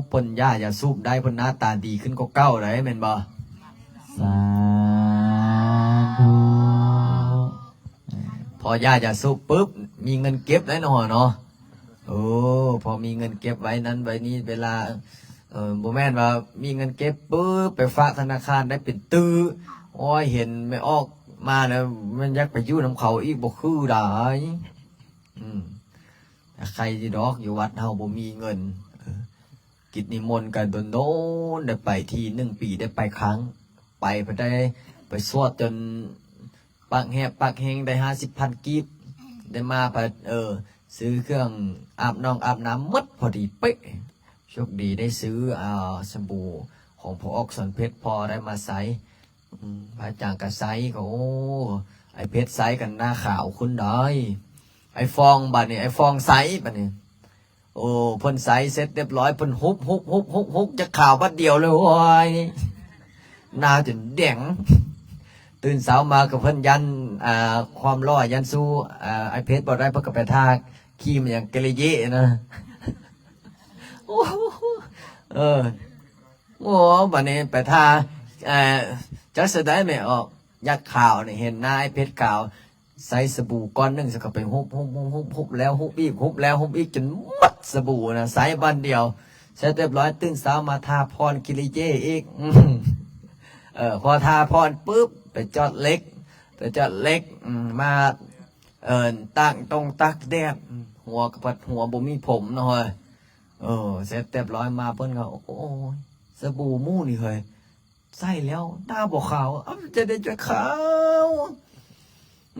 ເພິ່ນຢ່າຢາສູບໄດ້ ເພິ່ນໜ້າຕາດີຂຶ້ນກວ່າເກົ່າໃດ໋ ແມ່ນບໍ່? ສາທຸ. ພໍຢ່າຢາສູບປຶບ ມີເງິນເກັບໄດ້ເນາະ ເນາະ. ໂອ້ ພໍມີເງິນເກັບໄວ້ນັ້ນໄວ້ນີ້ ເວລາ ເອີ ບໍ່ແມ່ນວ່າມີເງິນເກັບປຶບ ໄປຝາກທະນາຄານໄດ້ເປັນຕື້. ໂອ້ຍ ເຫັນແມ່ອອກມາແລ້ວ ມັນຢາກໄປຢູ່ນຳເຂົາອີກ ບໍ່ຄືໃດ໋. ອືມ ໃຄຢູ່ດອກ ຢູ່ວັດເຮົາບໍ່ມີເງິນ. ເອີ ກິດນິມົນກໍດົນໆ ໄດ້ໄປທີ ໜຶ່ງປີໄດ້ໄປຄັ້ງ. ໄປ ໄປໄດ້ ໄປສວດຈົນປາກແຫບປາກແຫ້ງ ໄດ້ຫ້າສິບພັນກີບ ໄດ້ມາ ເອີ ຊື້ເຄື່ອງອາບໜອງອາບນ້ຳໝົດພໍດີເປະ. ໂຊກດີໄດ້ຊື້ ອ່າ ສະບູຂອງພໍ່ອອກສອນເພັດ ພໍໄດ້ມາໃຊ້. ອືມ ພະອາຈານກໍໃສ ກໍ ໂອ້ ອ້າຍເພັດໃສກັນໜ້າຂາວຂຶ້ນໄດ໋ ອ້າຍຟອງ ບາດນີ້ ອ້າຍຟອງໃສ ບາດນີ້ ໂອ້ ເພິ່ນໃສເສັດຮຽບຮ້ອຍ ເພິ່ນຫຸບ ຫຸບ ຫຸບ ຫຸບ ຫຸບ ຈະຂາວບາດດຽວເລີຍ ໂອ້ຍ ໜ້າຈົນແດງ ຕື່ນເຊົ້າມາກໍເພິ່ນຢ້ານ ອ່າ ຄວາມຫຼໍ່ ຢ້ານສູ້ ອ່າ ອ້າຍເພັດບໍ່ໄດ້ ເພິ່ນກໍໄປທາຄຣີມຫຍັງ Garnier ນະ ໂອ້ ເອີ ໂອ້ ບາດນີ້ໄປທາ ເອີ ຈັກສະໃດແມ່ອອກ ຢາກຂາວນີ້ ເຫັນໜ້າອ້າຍເພັດຂາວ ໃຊ້ສະບູກ້ອນໜຶ່ງ ສະກໍໄປຫຸບ ຫຸບ ຫຸບ ຫຸບ ແລ້ວຫຸບອີກ ຫຸບແລ້ວຫຸບອີກ ຈົນໝົດສະບູນະ ໃຊ້ບາດດຽວ ເສັດຮຽບຮ້ອຍ ຕື່ນເຊົ້າມາທາຜ່ອນ Garnier ອີກ ເອີ ພໍທາຜ່ອນປຶບ ໄປຈອດເຫຼັກ ໄປຈອດເຫຼັກ ອືມ ມາ ເອີ້ນ ຕາກຕົງຕາກແດດ ຫົວກໍພັດຫົວບໍ່ມີຜົມເນາະເຮີ້ຍ ເອີ ເສັດຮຽບຮ້ອຍມາ ເພິ່ນກໍ ໂອ້ຍ ສະບູໝູ່ນີ້ເຮີ້ຍ ໃຊ້ແລ້ວໜ້າບໍ່ຂາວ ເອົ້າ ຈະໄດ້ຈະຂາວ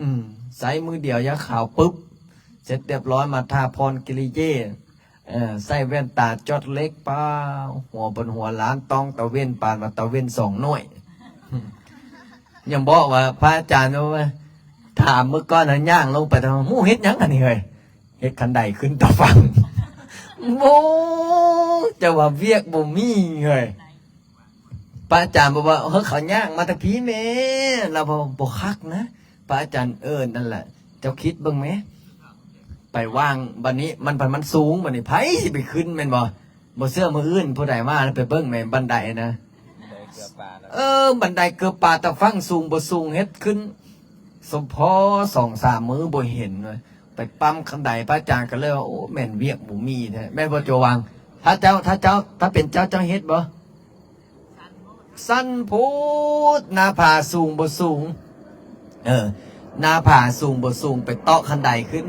ອືມ ໃຊ້ມື້ດຽວຢາກຂາວປຶບ ເສັດຮຽບຮ້ອຍມາທາຜ່ອນ Garnier ເອີ ໃສ່ແວ່ນຕາຈອດເຫຼັກ ປ້າ ຫົວເປັນຫົວລ້ານ ຕ້ອງຕາເວັນ ປານວ່າຕາເວັນສອງໜ່ວຍ ຍັງບອກວ່າ ພະອາຈານວ່າ ຖາມມື້ກ່ອນຫັ້ນ ຍ່າງລົງໄປ ຖາມ ໝູ່ເຮັດຫຍັງອັນນີ້ເຮີ້ຍ ເຮັດຄັນໄດຂຶ້ນຕາຝັ່ງ ໂອ້ ເຈົ້າວ່າວຽກບໍ່ມີເຮີ້ຍ ພະອາຈານບອກວ່າ ເຮີ້ຍ ເຂົາຍ່າງມາແຕ່ພີ້ແມ້ ລາວວ່າບໍ່ຄັກນະ ພະອາຈານ ເອີ ນັ້ນແຫຼະ ເຈົ້າຄິດເບິ່ງແມ້ ໄປວາງ ບາດນີ້ມັນ ມັນສູງ ບາດນີ້ໃຜຊິໄປຂຶ້ນແມ່ນບໍ່? ບໍ່ເຊື່ອມື້ອື່ນຜູ້ໃດມາແລ້ວໄປເບິ່ງແມ່ ບັນໄດນະ ເອີ ບັນໄດເກືອບປາຕາຝັ່ງ ສູງບໍ່ສູງ ເຮັດຂຶ້ນສົມພໍສອງສາມມື້ບໍ່ເຫັນເວີຍ ໄປປ້ຳຄັນໄດ ພະອາຈານກໍເລີຍວ່າ ໂອ້ ແມ່ນວຽກບໍ່ມີແທ້ ແມ່ນບໍ່ ໂຈວັງ? ຖ້າເຈົ້າ ຖ້າເຈົ້າ ຖ້າເປັນເຈົ້າ ເຈົ້າເຮັດບໍ່? ສັ້ນໂພດ ໜ້າຜາສູງບໍ່ສູງ ເອີ ໜ້າຜາສູງບໍ່ສູງ ໄປເຕາະຄັນໄດຂຶ້ນ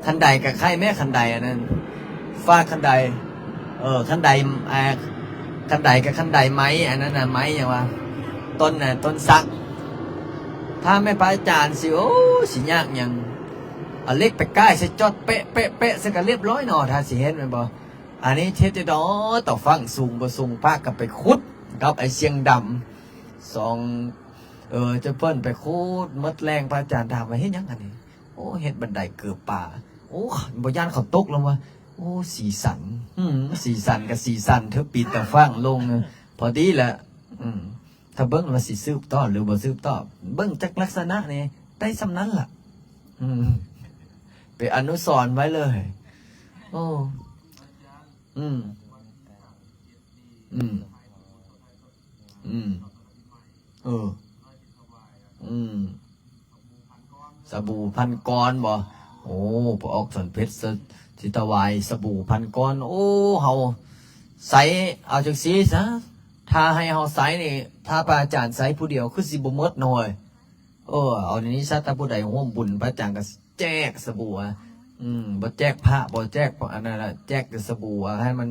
ຄັນໄດກໍໄຄແມ້ ຄັນໄດອັນນັ້ນ ຟາດຄັນໄດ ເອີ ຄັນໄດ ອ່າ ຄັນໄດກໍຄັນໄດໄມ້ ອັນນັ້ນນະ ໄມ້ຫຍັງວະ ຕົ້ນນະ ຕົ້ນສັກ ຖ້າແມ່ນພະອາຈານຊິ ໂອ້ ຊິຍາກຫຍັງ ເອົາເຫຼັກໄປກ່າຍໃສ່ຈອດ ແປະ ແປະ ແປະ ໃສ່ກໍລຽບຮ້ອຍເນາະ ຖ້າຊິເຮັດແມ່ນບໍ່? ອັນນີ້ເຮັດຈັ່ງໃດ ຕາຝັ່ງສູງບໍ່ສູງ ພາກັນໄປຂຸດກັບໄອ້ຊຽງດຳ ສອງ ເອີ ເຈົ້າເພິ່ນໄປຂຸດໝົດແລງ ພະອາຈານຖາມວ່າ ເຮັດຫຍັງອັນນີ້? ໂອ້ ເຮັດບັນໄດເກີບປາ. ໂອ້ ບໍ່ຢ້ານເຂົາຕົກລະວະ? ໂອ້ ສີສັນ. ຫື ສີສັນກໍສີສັນເທີ ປີນຕາຝັ່ງລົງ ພໍດີລະ. ອືມ ຖ້າເບິ່ງວ່າຊິສືບຕໍ່ຫຼືບໍ່ສືບຕໍ່ ເບິ່ງຈາກລັກສະນະນີ້ໄດ້ສ່ຳນັ້ນລະ. ອືມ ໄປອະນຸສອນໄວ້ເລີຍ. ໂອ້ ອືມ ອືມ ອືມ ເອີ ອືມ ສະບູພັນກ້ອນບໍ? ໂອ້ ພະອອກສັນເພັດ ສະ ຊິຖວາຍສະບູພັນກ້ອນ. ໂອ້ ເຮົາໃຊ້ ເອົາຈັ່ງຊີ້ຊະ ຖ້າໃຫ້ເຮົາໃຊ້ນີ້ ຖ້າພະອາຈານໃຊ້ຜູ້ດຽວຄືຊິບໍ່ໝົດນ້ອຍ. ເອີ ເອົາແນວນີ້ຊະ ຖ້າຜູ້ໃດຮ່ວມບຸນ ພະອາຈານກໍແຈກສະບູ ອະ ອືມ ບໍ່ແຈກພະ ບໍ່ແຈກອັນນັ້ນລະ ແຈກແຕ່ສະບູ ອະ ໃຫ້ມັນ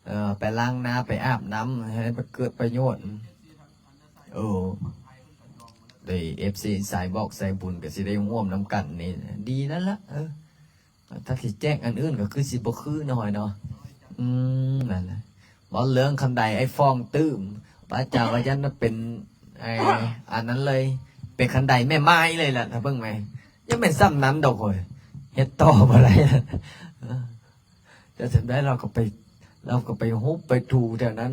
ເອີ ໄປລ້າງໜ້າ ໄປອາບນ້ຳ ໃຫ້ມັນເກີດປະໂຫຍດ. ເອີ ໄດ້ເອັຟຊີສາຍບອກສາຍບຸນກໍຊິໄດ້ຮ່ວມນຳກັນນີ້ ດີນັ້ນລະ. ເອີ ຖ້າຊິແຈກອັນອື່ນກໍຄືຊິບໍ່ຄືນ້ອຍເນາະ. ອືມ ນັ້ນລະ ເວົ້າເລື່ອງຄັນໄດໄອ້ຟອງຕື່ມ ພະອາຈານວ່າຢ້ານເປັນ ໄອ້ ອັນນັ້ນເລີຍ ເປັນຄັນໄດແມ່ໝ້າຍເລີຍລະ ຖ້າເບິ່ງໄວ້. ຍັງແມ່ນສ່ຳນັ້ນດອກໂຫຍ ເຮັດຕໍ່ບໍ່ໄດ້. ເອີ ແຕ່ຈຳໄດ້ ລາວກໍໄປ ລາວກໍໄປຮຸບໄປຖູແຖວນັ້ນ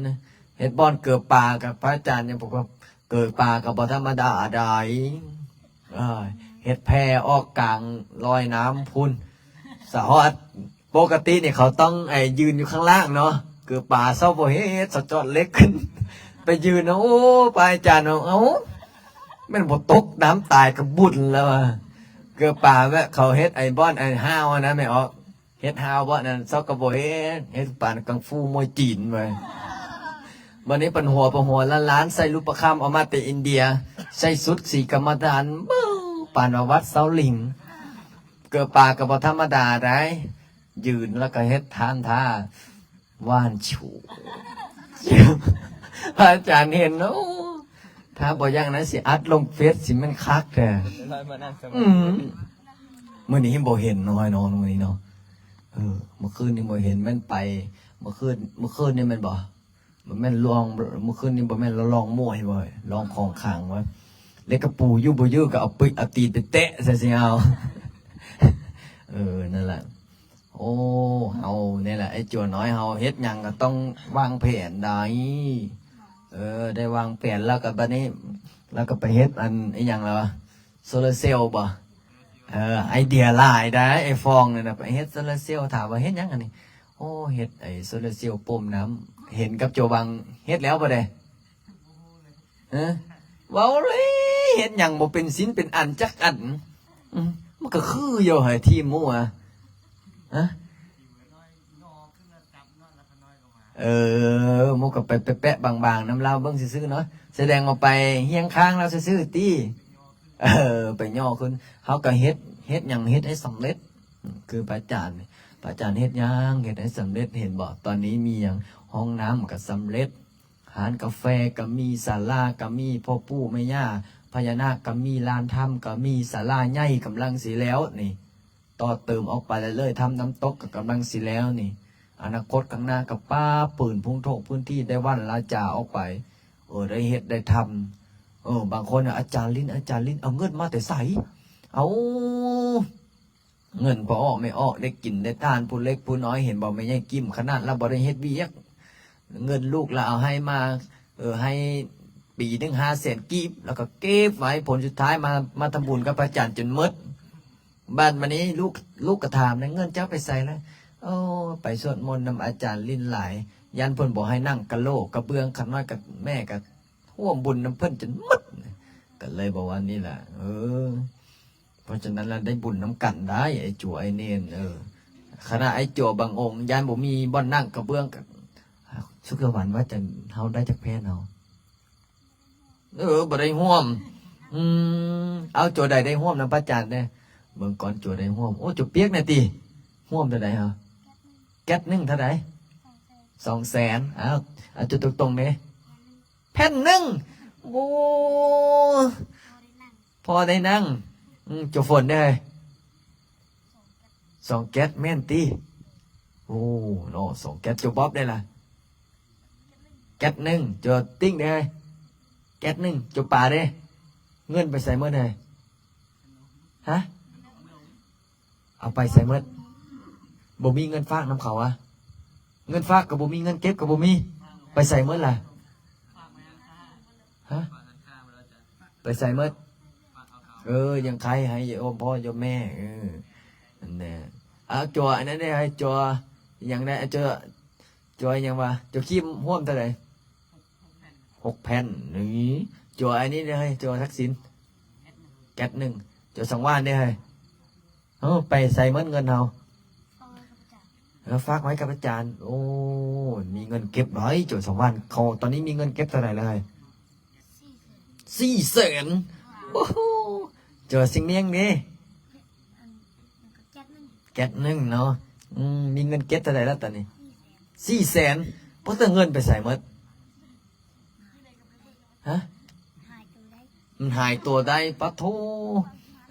ເຮັດບ່ອນເກີບປາກັບພະອາຈານ ຍັງບອກວ່າ ເກີບປາກໍບໍ່ທຳມະດາໃດ໋. ເອີ ເຮັດແຜ່ອອກກາງລອຍນ້ຳພຸ້ນ ສະຮອດ. ປົກກະຕິນີ້ເຂົາຕ້ອງ ໄອ້ ຢືນຢູ່ຂ້າງລ່າງເນາະ ເກີບປາເຊົາບໍ່ເຮັດ ເຂົາຈອດເຫຼັກຂຶ້ນ ໄປຢືນ. ໂອ້ ພະອາຈານ ເອົາ ແມ່ນບໍ່ຕົກນ້ຳຕາຍກະບຸນແລ້ວວ່າ ເກີບປາແບບເຂົາເຮັດ ໄອ້ ບ່ອນ ໄອ້ ຮາວຫັ້ນນະ ແມ່ອອກ ເຮັດຮາວບ່ອນນັ້ນ ເຂົາກໍບໍ່ເຮັດ ເຮັດປານກັງຟູມວຍຈີນໄວ້. ບັດນີ້ເປັນຫົວ ເປັນຫົວລ້ານໆ ໃສ່ຮູບປະຄຳເອົາມາແຕ່ອິນເດຍ ໃສ່ຊຸດສີກຳມະຖານ ເບິ່ງປານວ່າວັດເຊົາລິງ. ເກີບປາກໍບໍ່ທຳມະດາໃດ໋ ຢືນແລ້ວກໍເຮັດທ່ານທ່າ ຫວານຊູ ພະອາຈານເຫັນ ໂອ້ ຖ້າບໍ່ຢ່າງນັ້ນຊິອັດລົງເຟສ ຊິແມ່ນຄັກແທ້. ອືມ ມື້ນີ້ບໍ່ເຫັນນ້ອຍເນາະ ມື້ນີ້ເນາະ. ເອີ ມື້ຄືນນີ້ບໍ່ເຫັນ ແມ່ນໄປ ມື້ຄືນ ມື້ຄືນນີ້ແມ່ນບໍ່? ບໍ່ແມ່ນລອງ ມື້ຄືນນີ້ບໍ່ແມ່ນລາວລອງມວຍບໍ່ ລອງຂອງຂັງວ່າ ເຫຼັກກະປູຢູ່ບໍ່ຢູ່ກໍເອົາປຶກ ເອົາຕີນໄປແຕະໃສ່ຊິເອົາ ເອີ ນັ້ນແຫຼະ. ໂອ້ ເຮົານີ້ແຫຼະ ໄອ້ຈົວນ້ອຍເຮົາເຮັດຫຍັງກໍຕ້ອງວາງແຜນໃດ໋. ເອີ ໄດ້ວາງແຜນແລ້ວກໍບັດນີ້ ແລ້ວກໍໄປເຮັດອັນ ອີຫຍັງລະ ໂຊລາເຊວບໍ່? ເອີ ໄອເດຍຫຼາຍໄດ໋ ໄອ້ຟອງນັ້ນນະ ໄປເຮັດໂຊລາເຊວ. ຖາມວ່າເຮັດຫຍັງອັນນີ້? ໂອ້ ເຮັດໄອ້ໂຊລາເຊວປົມນ້ຳ. ເຫັນກັບຈົວບັງເຮັດແລ້ວບໍ່ເດ? ຮະ ເວົ້າເລີຍ ເຮັດຫຍັງບໍ່ເປັນຊິ້ນເປັນອັນຈັກອັນ. ອືມ ມັນກໍຄືຢູ່ໃຫ້ທີມໝູ່ອະ ຮະ. ເອີ ໝູ່ກໍໄປແປະໆບາງໆນຳລາວເບິ່ງຊື່ໆເນາະ. ສະແດງວ່າໄປຮຽງຂ້າງລາວຊື່ໆຕິ? ເອີ ໄປຫຍໍ້ຂຶ້ນ. ເຮົາກໍເຮັດ ເຮັດຫຍັງເຮັດໃຫ້ສຳເລັດ ຄືພະອາຈານ. ພະອາຈານເຮັດຫຍັງເຮັດໃຫ້ສຳເລັດ ເຫັນບໍ່? ຕອນນີ້ມີຫຍັງ? ຫ້ອງນ້ຳກໍສຳເລັດ ຮ້ານກາແຟກໍມີ ສາລາກໍມີ ພໍ່ປູ່ແມ່ຍ່າພະຍານາກກໍມີ ລານທຳກໍມີ ສາລາໃຫຍ່ກຳລັງຊິແລ້ວນີ້ ຕໍ່ເຕີມອອກໄປເລື້ອຍໆ. ທຳນ້ຳຕົກກໍກຳລັງຊິແລ້ວນີ້ ອະນາຄົດຂ້າງໜ້າກໍປາບພື້ນພູນໂທກພື້ນທີ່ ໄດ້ວັນລາຈາອອກໄປ. ເອີ ໄດ້ເຮັດໄດ້ທຳ. ເອີ ບາງຄົນ ອາຈານລິນ ອາຈານລິນ ເອົາເງິນມາແຕ່ໃສ? ເອົາ ເງິນພໍ່ອອກແມ່ອອກ ໄດ້ກິນໄດ້ທານ ຜູ້ເລັກຜູ້ນ້ອຍ. ເຫັນບໍ່ ແມ່ໃຫຍ່ກິ້ມ ຂະໜາດລາວບໍ່ໄດ້ເຮັດວຽກ ເງິນລູກລາວເອົາໃຫ້ມາ ເອີ ໃຫ້ປີໜຶ່ງຫ້າແສນກີບ ລາວກໍເກັບໄວ້. ຜົນສຸດທ້າຍມາ ມາທຳບຸນກັບພະອາຈານຈົນໝົດ. ບາດມານີ້ລູກ ລູກກໍຖາມນະ ເງິນເຈົ້າໄປໃສລະ? ໂອ້ ໄປສວດມົນນຳອາຈານລິນຫຼາຍ ຢ້ານເພິ່ນບໍ່ໃຫ້ນັ່ງກະໂຫຼກກະເບື້ອງ. ຂະນ້ອຍກັບແມ່ກໍຮ່ວມບຸນນຳເພິ່ນຈົນໝົດ. ກໍເລີຍບອກວ່ານີ້ລະ ເອີ ເພາະສະນັ້ນລະ ໄດ້ບຸນນຳກັນໄດ໋ ໄອ້ຈົວໄອ້ເນນ. ເອີ ຂະໜາດໄອ້ຈົວບາງອົງ ຢ້ານບໍ່ມີບ່ອນນັ່ງກະເບື້ອງ ກໍສຸກສະຫວັນວ່າຈະ ເຮົາໄດ້ຈັກແຜ່ນເຮົາ? ເອີ ບໍ່ໄດ້ຮ່ວມ. ອືມ ເອົາ ຈົວໃດໄດ້ຮ່ວມນຳພະອາຈານແດ່? ເບິ່ງກ່ອນ ຈົວໃດຮ່ວມ. ໂອ້ ຈົວປຽກນະຕິ ຮ່ວມເທົ່າໃດເຮົາ? ແກັດໜຶ່ງເທົ່າໃດ? ສອງແສນ. ເອົາ ເອົາ ຈົວຕົງໆເດ້. ແຜ່ນໜຶ່ງ. ໂອ້ ພໍໄດ້ນັ່ງ. ອືມ ຈົວຝົນເດ້? ສອງແກັດແມ່ນຕິ? ໂອ້ ເນາະ ສອງແກັດ. ຈົວບອບເດ້ລະ? ແກັດໜຶ່ງ. ຈົວຕິ້ງເດ້? ແກັດໜຶ່ງ. ຈົວປາເດ້? ເງິນໄປໃສໝົດເຮີ້ຍ? ຮະ? ເອົາໄປໃສໝົດ? ບໍ່ມີເງິນຝາກນຳເຂົາຫວາ? ເງິນຝາກກໍບໍ່ມີ ເງິນເກັບກໍບໍ່ມີ ໄປໃສໝົດລະ? ຮະ? ໄປໃສໝົດ? ເອີ ຍັງໄຄໃຫ້ໂຍມພໍ່ໂຍມແມ່. ເອີ ນັ້ນແຫຼະ. ເອົາ ຈົວອັນນັ້ນໄດ້ໃຫ້ ຈົວຫຍັງໄດ້ ຈົວ ຈົວຫຍັງວະ? ຈົວຄີມຮ່ວມເທົ່າໃດ? ຫົກແຜ່ນ. ນີ້ ຈົວອັນນີ້ເດ້ເຮີ້ຍ ຈົວທັກສິນ ແກັດໜຶ່ງ. ຈົວສັງວານເດ້ເຮີ້ຍ? ເອີ ໄປໃສໝົດເງິນເຮົາ? ເອີ ຝາກໄວ້ກັບອາຈານ. ໂອ້ ມີເງິນເກັບໄດ້ ຈົວສັງວານ. ເຂົາຕອນນີ້ມີເງິນເກັບເທົ່າໃດແລ້ວເຮີ້ຍ? ສີ່ແສນ. ໂອ້ໂຫ ຈົວສິງມຽງເດ້? ແກັດໜຶ່ງເນາະ. ອືມ ມີເງິນເກັບເທົ່າໃດແລ້ວຕອນນີ້? ສີ່ແສນ. ບໍ່ ແຕ່ເງິນໄປໃສໝົດ? ຮະ? ມັນຫາຍຕົວໄດ້. ປະໂທ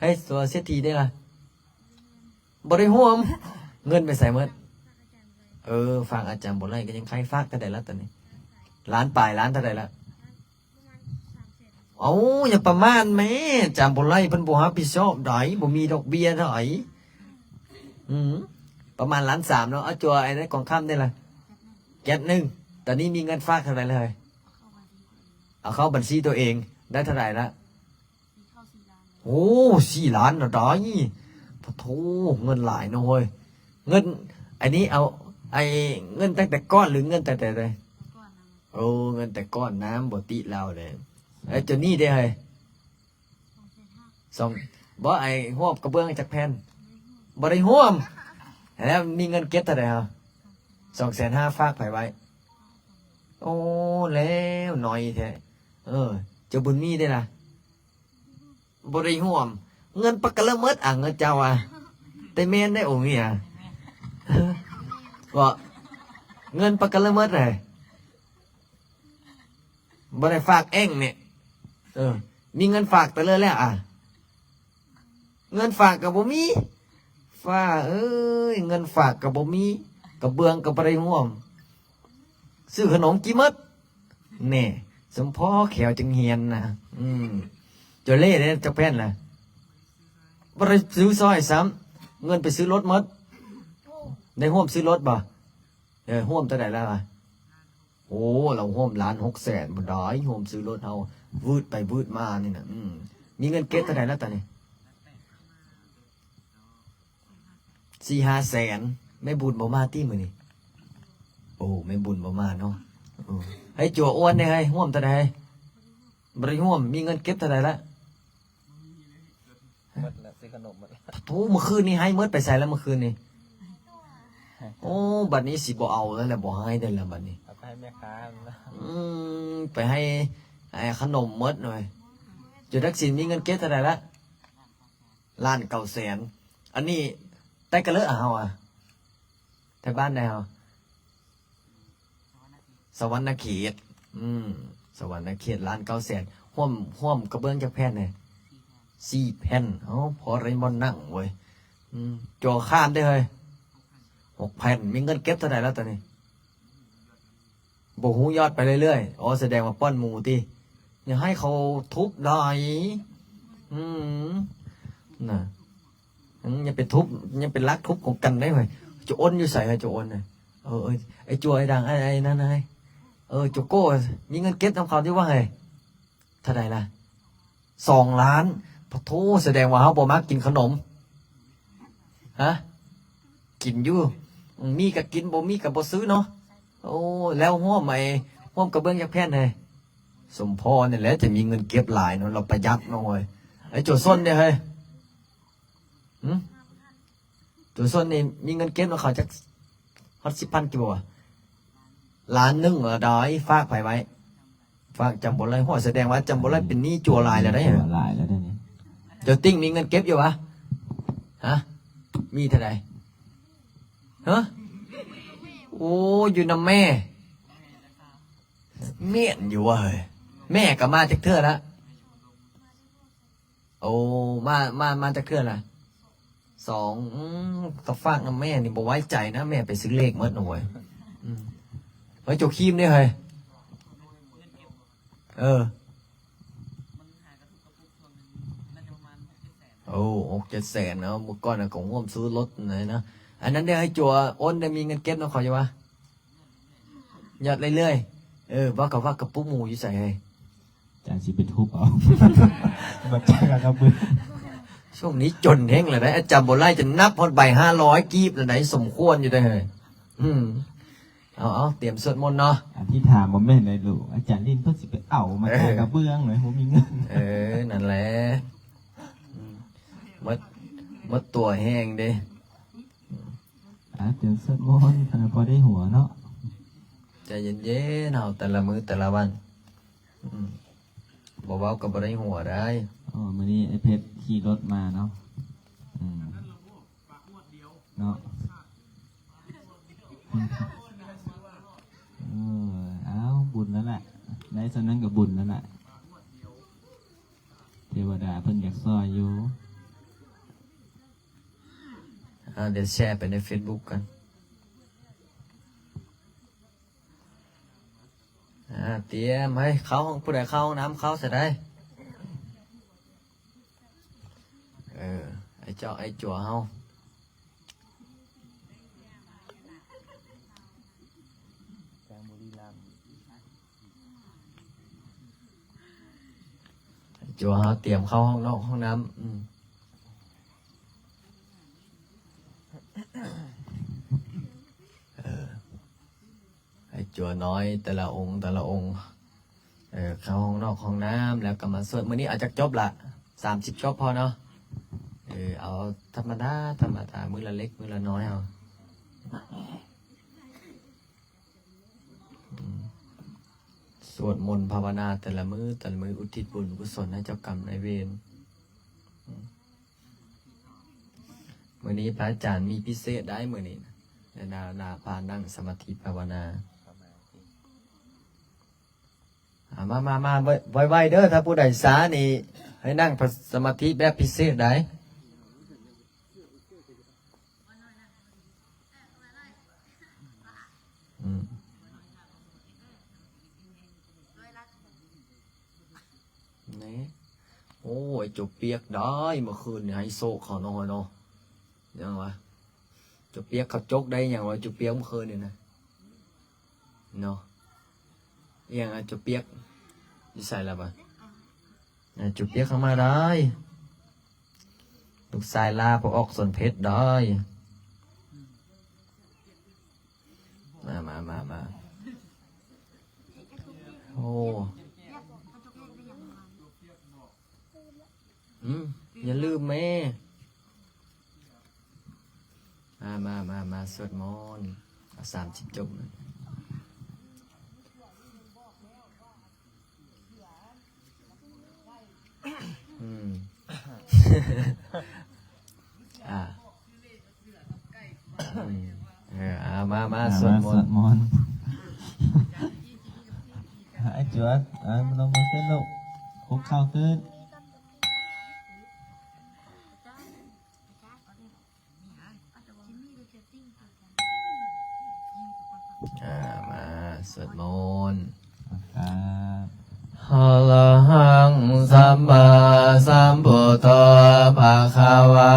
ໃຫ້ຕົວເສດຖີໄດ້ລະ? ບໍ່ໄດ້ຮ່ວມ. ເງິນໄປໃສໝົດ? ເອີ ຝາກອາຈານບໍ່ໄດ້ ກໍຍັງໄຄ. ຝາກເທົ່າໃດລະຕອນນີ້? ລ້ານປາຍ. ລ້ານເທົ່າໃດລະ? ເອົ້າ ຢ່າປະໝາດແມ້ ອາຈານບໍ່ໄດ້ ເພິ່ນບໍ່ຮັບຜິດຊອບໃດ໋ ບໍ່ມີດອກເບ້ຍໃດ໋. ອືມ ປະມານລ້ານສາມເນາະ. ເອົາ ຈົວໄອ້ນັ້ນກອງຄຳໄດ້ລະ? ແກັດໜຶ່ງ. ຕອນນີ້ມີເງິນຝາກເທົ່າໃດລະເຮີ້ຍ? ເອົາເຂົ້າບັນຊີຕົວເອງໄດ້ເທົ່າໃດລະ? ໂອ້ ສີ່ລ້ານນະໄດ໋. ປະໂທ ເງິນຫຼາຍເນາະເຮີ້ຍ. ເງິນ ອັນນີ້ເອົາ ໄອ້ເງິນຕັ້ງແຕ່ກ່ອນ ຫຼື ເງິນຕັ້ງແຕ່ໃດ? ໂອ້ ເງິນແຕ່ກ່ອນນຳ ບໍ່ຕິລາວເດ້. ເອີ ໂຕນີ້ເດ້ເຮີ້ຍ? ສອງ ບໍ່ ໄອ້ຮວບກະເບື້ອງຈັກແຜ່ນ? ບໍ່ໄດ້ຮວມ. ແລ້ວມີເງິນເກັບເທົ່າໃດເຮົາ? ສອງແສນຫ້າ. ຝາກໃຜໄວ້? ໂອ້ ແລ້ວໜ້ອຍແທ້. ເອີ ເຈົ້າບຸນມີເດ້ລະ? ບໍ່ໄດ້ຮ່ວມ. ເງິນປາກກະລະເໝິດ ອາ ເງິນເຈົ້າອາ. ແຕ່ແມ່ນໄດ໋ ໂອເມຍ ເກາະ ເງິນປາກກະລະເໝິດເລີຍ. ບໍ່ໄດ້ຝາກແອງນີ້. ເອີ ມີເງິນຝາກແຕ່ເລີແລ້ວອາ. ເງິນຝາກກໍບໍ່ມີ. ຟ້າເອີຍ ເງິນຝາກກໍບໍ່ມີ. ກະເບື້ອງກໍບໍ່ໄດ້ຮ່ວມ. ຊື້ຂະໜົມກິນເໝິດ. ແນ່ ສົມພໍແຂວຈຶ່ງຮຽນນະ. ອືມ ຈົວເລ່ເດ້ຈັກແຜ່ນລະ? ບໍ່ໄດ້ຊື້ຊ້ອຍຊ້ຳ ເງິນໄປຊື້ລົດໝົດ. ໄດ້ຮ່ວມຊື້ລົດບໍ່? ເອີ ຮ່ວມເທົ່າໃດລະວະ? ໂອ້ ລາວຮ່ວມລ້ານຫົກແສນພຸ້ນດາຍ ຮ່ວມຊື້ລົດເຮົາ ວືດໄປວືດມານີ້ນະ. ອືມ ມີເງິນເກັບເທົ່າໃດລະຕອນນີ້? ສີ່ຫ້າແສນ. ແມ່ບຸນບໍ່ມາຕິມື້ນີ້? ໂອ້ ແມ່ບຸນບໍ່ມາເນາະ. ເອີ ໃຫ້ຈົວອ້ວນເດ້ເຮີ້ຍ ຮ່ວມເທົ່າໃດ? ບໍ່ໄດ້ຮ່ວມ. ມີເງິນເກັບເທົ່າໃດລະ? ໝົດລະ ຊື້ຂະໜົມໝົດລະ. ໂອ້ ມື້ຄືນນີ້ໃຫ້ໝົດໄປໃສລະມື້ຄືນນີ້? ໂອ້ ບັດນີ້ຊິບໍ່ເອົາແລ້ວລະ ບໍ່ໃຫ້ແລ້ວລະບັດນີ້. ເອົາໄປໃຫ້ແມ່ຄ້າ. ອືມ ໄປໃຫ້ ໃຫ້ຂະໜົມໝົດເວີຍ. ຈຸດທັກສິນມີເງິນເກັບເທົ່າໃດລະ? ລ້ານເກົ້າແສນ. ອັນນີ້ແຕ່ກະເລີອະເຮົາອະ ແຖວບ້ານໃດເຮົາ? ສະຫວັນນະເຂດ. ອືມ ສະຫວັນນະເຂດ ລ້ານເກົ້າແສນ. ຮ່ວມ ຮ່ວມກະເບື້ອງຈັກແຜ່ນແດ່? ສີ່ແຜ່ນ. ເອົ້າ ພໍໄດ້ບ່ອນນັ່ງເວີຍ. ອືມ ຈົວຄານເດ້ເຮີ້ຍ ຫົກແຜ່ນ. ມີເງິນເກັບເທົ່າໃດລະຕອນນີ້? ບໍ່ຮູ້ ຍອດໄປເລື້ອຍໆ. ອໍ ສະແດງວ່າປ້ອນໝູຕິ ຢ່າໃຫ້ເຂົາທຸບໄດ. ອືມ ນະ ອືມ ຢ່າໄປທຸບ ຢ່າໄປລັກທຸບຂອງກັນໄດເຮີ້ຍ. ຈະໂອນຢູ່ໃສ ຈະໂອນນະ? ເອີ ເອີ ໄອ້ຈົວ ໄອ້ດັງ ໄອ້ ໄອ້ນັ້ນ ໄອ້ ເອີ ໂຈໂກ້ ມີເງິນເກັບນຳເຂົາຕິວ່າເຮີ້ຍ? ເທົ່າໃດລະ? ສອງລ້ານ. ປະໂທ ສະແດງວ່າເຮົາບໍ່ມັກກິນຂະໜົມ. ຮະ? ກິນຢູ່. ອືມ ມີກະກິນ ບໍ່ມີກະບໍ່ຊື້ເນາະ. ໂອ້ ແລ້ວຮ່ວມ ໄອ້ ຮ່ວມກະເບື້ອງຈັກແຜ່ນເຮີ້ຍ? ສົມພໍນີ້ແຫຼະຈະມີເງິນເກັບຫຼາຍເນາະ ລາວປະຢັດເນາະເວີຍ. ໄອ້ໂຈຊົນເດ້ເຮີ້ຍ? ຫື? ໂຈຊົນນີ້ມີເງິນເກັບນຳເຂົາຈັກ ຮອດສິບພັນກີ່ບໍ່ວະ? ລ້ານໜຶ່ງລະດາຍ. ຝາກໃຜໄວ້? ຝາກຈຳບໍ່ໄດ້. ໂຫ ສະແດງວ່າຈຳບໍ່ໄດ້ເປັນໜີ້ຈົວຫຼາຍແລ້ວເດ້. ຈົວຫຼາຍແລ້ວເດ້ນີ້. ເຈົ້າຕິ່ງມີເງິນເກັບຢູ່ຫວາ? ຮະ? ມີເທົ່າໃດ? ຮະ? ໂອ້ ຢູ່ນຳແມ່. ແມ່ນຢູ່ຫວາເຮີ້ຍ? ແມ່ກະມາຈັກເທື່ອລະ? ໂອ້ ມາ ມາ ມາຈັກເທື່ອລະ? ສອງ. ອືມ ຕາຝາກນຳແມ່ນີ້ບໍ່ໄວ້ໃຈນະ ແມ່ໄປຊື້ເລກໝົດນະເວີຍ. ອືມ ເຮີ້ຍ ໂຈຄີມເດ້ເຮີ້ຍ? ເອີ ໂອ້ ຫົກເຈັດແສນເນາະ. ມື້ກ່ອນນະກະຮ່ວມຊື້ລົດນະ. ອັນນັ້ນເດ້ ໃຫ້ຈົວໂອນໄດ້ ມີເງິນເກັບນຳເຂົາຢູ່ຫວາ? ຍອດເລື້ອຍໆ. ເອີ ວ່າກະວ່າກະປຸກໝູຢູ່ໃສເຮີ້ຍ? ຈັນຊິໄປທຸບເອົາ ບໍ່ຈັກກະເບິ່ງ. ຊ່ວງນີ້ຈົນແຮງລະໄດ໋ ອາຈານບໍ່ໄລ່ຈະນັບຮອດໃບຫ້າຮ້ອຍກີບລະໄດ໋. ສົມຄວນຢູ່ໄດ໋ເຮີ້ຍ. ອືມ ເອົາໆ ຕຽມສວດມົນເນາະ. ອັນທີ່ຖາມບໍ່ແມ່ນໄດ໋ລູກ ອາຈານລິນເພິ່ນຊິໄປເອົາມາ ເອີ ຈາກກະເບື້ອງເລີຍ ບໍ່ມີເງິນ. ເອີ ນັ້ນແຫຼະ. ອືມ ໝົດ ໝົດຕົວແຮງເດ້. ອ່າ ເປັນສວດມົນ ພອໄດ້ຫົວເນາະ. ໃຈເຢັນໆ ເຮົາແຕ່ລະມື້ແຕ່ລະວັນ. ອືມ ບໍ່ເວົ້າກໍບໍ່ໄດ້ຫົວໄດ໋. ອໍ ມື້ນີ້ອ້າຍເພັດຂີ່ລົດມາເນາະ. ອືມ ເນາະ. ເອີ ເອົາ ບຸນແລ້ວລະ ໄດ້ສ່ຳນັ້ນກໍບຸນແລ້ວລະ. ເທວະດາເພິ່ນຢາກຊ່ອຍຢູ່. ອ່າ ດຽວແຊໄປໃນເຟສບຸກກັນ. ອ່າ ຕຽມໃຫ້ເຂົ້າຫ້ອງ ຜູ້ໃດເຂົ້າຫ້ອງນ້ຳເຂົ້າຊະໄດ໋. ເອີ ໄອ້ເຈົ້າ ໄອ້ຈົວເຮົາ. ຈົວເຮົາຕຽມເຂົ້າຫ້ອງນອກຫ້ອງນ້ຳ. ອືມ ເອີ ໃຫ້ຈົວນ້ອຍແຕ່ລະອົງ ແຕ່ລະອົງ ເອີ ເຂົ້າຫ້ອງນອກຫ້ອງນ້ຳ ແລ້ວກໍມາສວດ. ມື້ນີ້ເອົາຈັກຈົບລະ? ສາມສິບຈົບພໍເນາະ. ເອີ ເອົາທຳມະດາ ທຳມະດາ ມື້ລະເລັກ ມື້ລະນ້ອຍເອົາ. ອືມ ສວດມົນພາວະນາແຕ່ລະມື້ ແຕ່ລະມື້ ອຸທິດບຸນກຸສົນໃຫ້ເຈົ້າກຳນາຍເວນ. ອືມ ມື້ນີ້ພະອາຈານມີພິເສດໄດ໋ ມື້ນີ້ນະ ໄດ້ນາ ນາ ພານັ່ງສະມາທິພາວະນາ. ອ່າ ມາ ມາ ມາ ໄວໆເດີ ຖ້າຜູ້ໃດຊ້ານີ້ໃຫ້ນັ່ງສະມາທິແບບພິເສດໄດ໋. ອືມ ໂອ້ຍ ຈົບປຽກໄດ້ ເມື່ອຄືນນີ້ໃຫ້ໂຊກເຂົານ້ອຍເນາະ. ຫຍັງວະ? ຈົບປຽກເຂົາຈົກໄດ້ຫຍັງວະ? ຈົບປຽກເມື່ອຄືນນີ້ນະ ເນາະ. ອີຫຍັງອະ? ຈົບປຽກຢູ່ໃສລະບາດ? ອາ ຈົບປຽກເຂົ້າມາໄດ້. ລູກຊາຍລາບໍ່ອອກສົນເພັດໄດ້. ມາ ມາ ມາ ມາ. ໂອ້ ອືມ ຢ່າລືມແມ່. ມາ ມາ ມາ ມາ ສວດມົນ ເອົາສາມສິບຈົບ. ອືມ ອ່າ ອືມ ເອີ ເອົາ ມາ ມາ ອ່າ ສວດມົນ ມາສວດມົນ. ອ້າຍຈວດ ອ້າຍມາລົງມາຂຶ້ນລູກ ຄຸກເຂົ່າຂຶ້ນ. ອ່າ ມາສວດມົນ. ອະລະຫັງ ສຳມາສຳພຸດໂທ ພະຄະວາ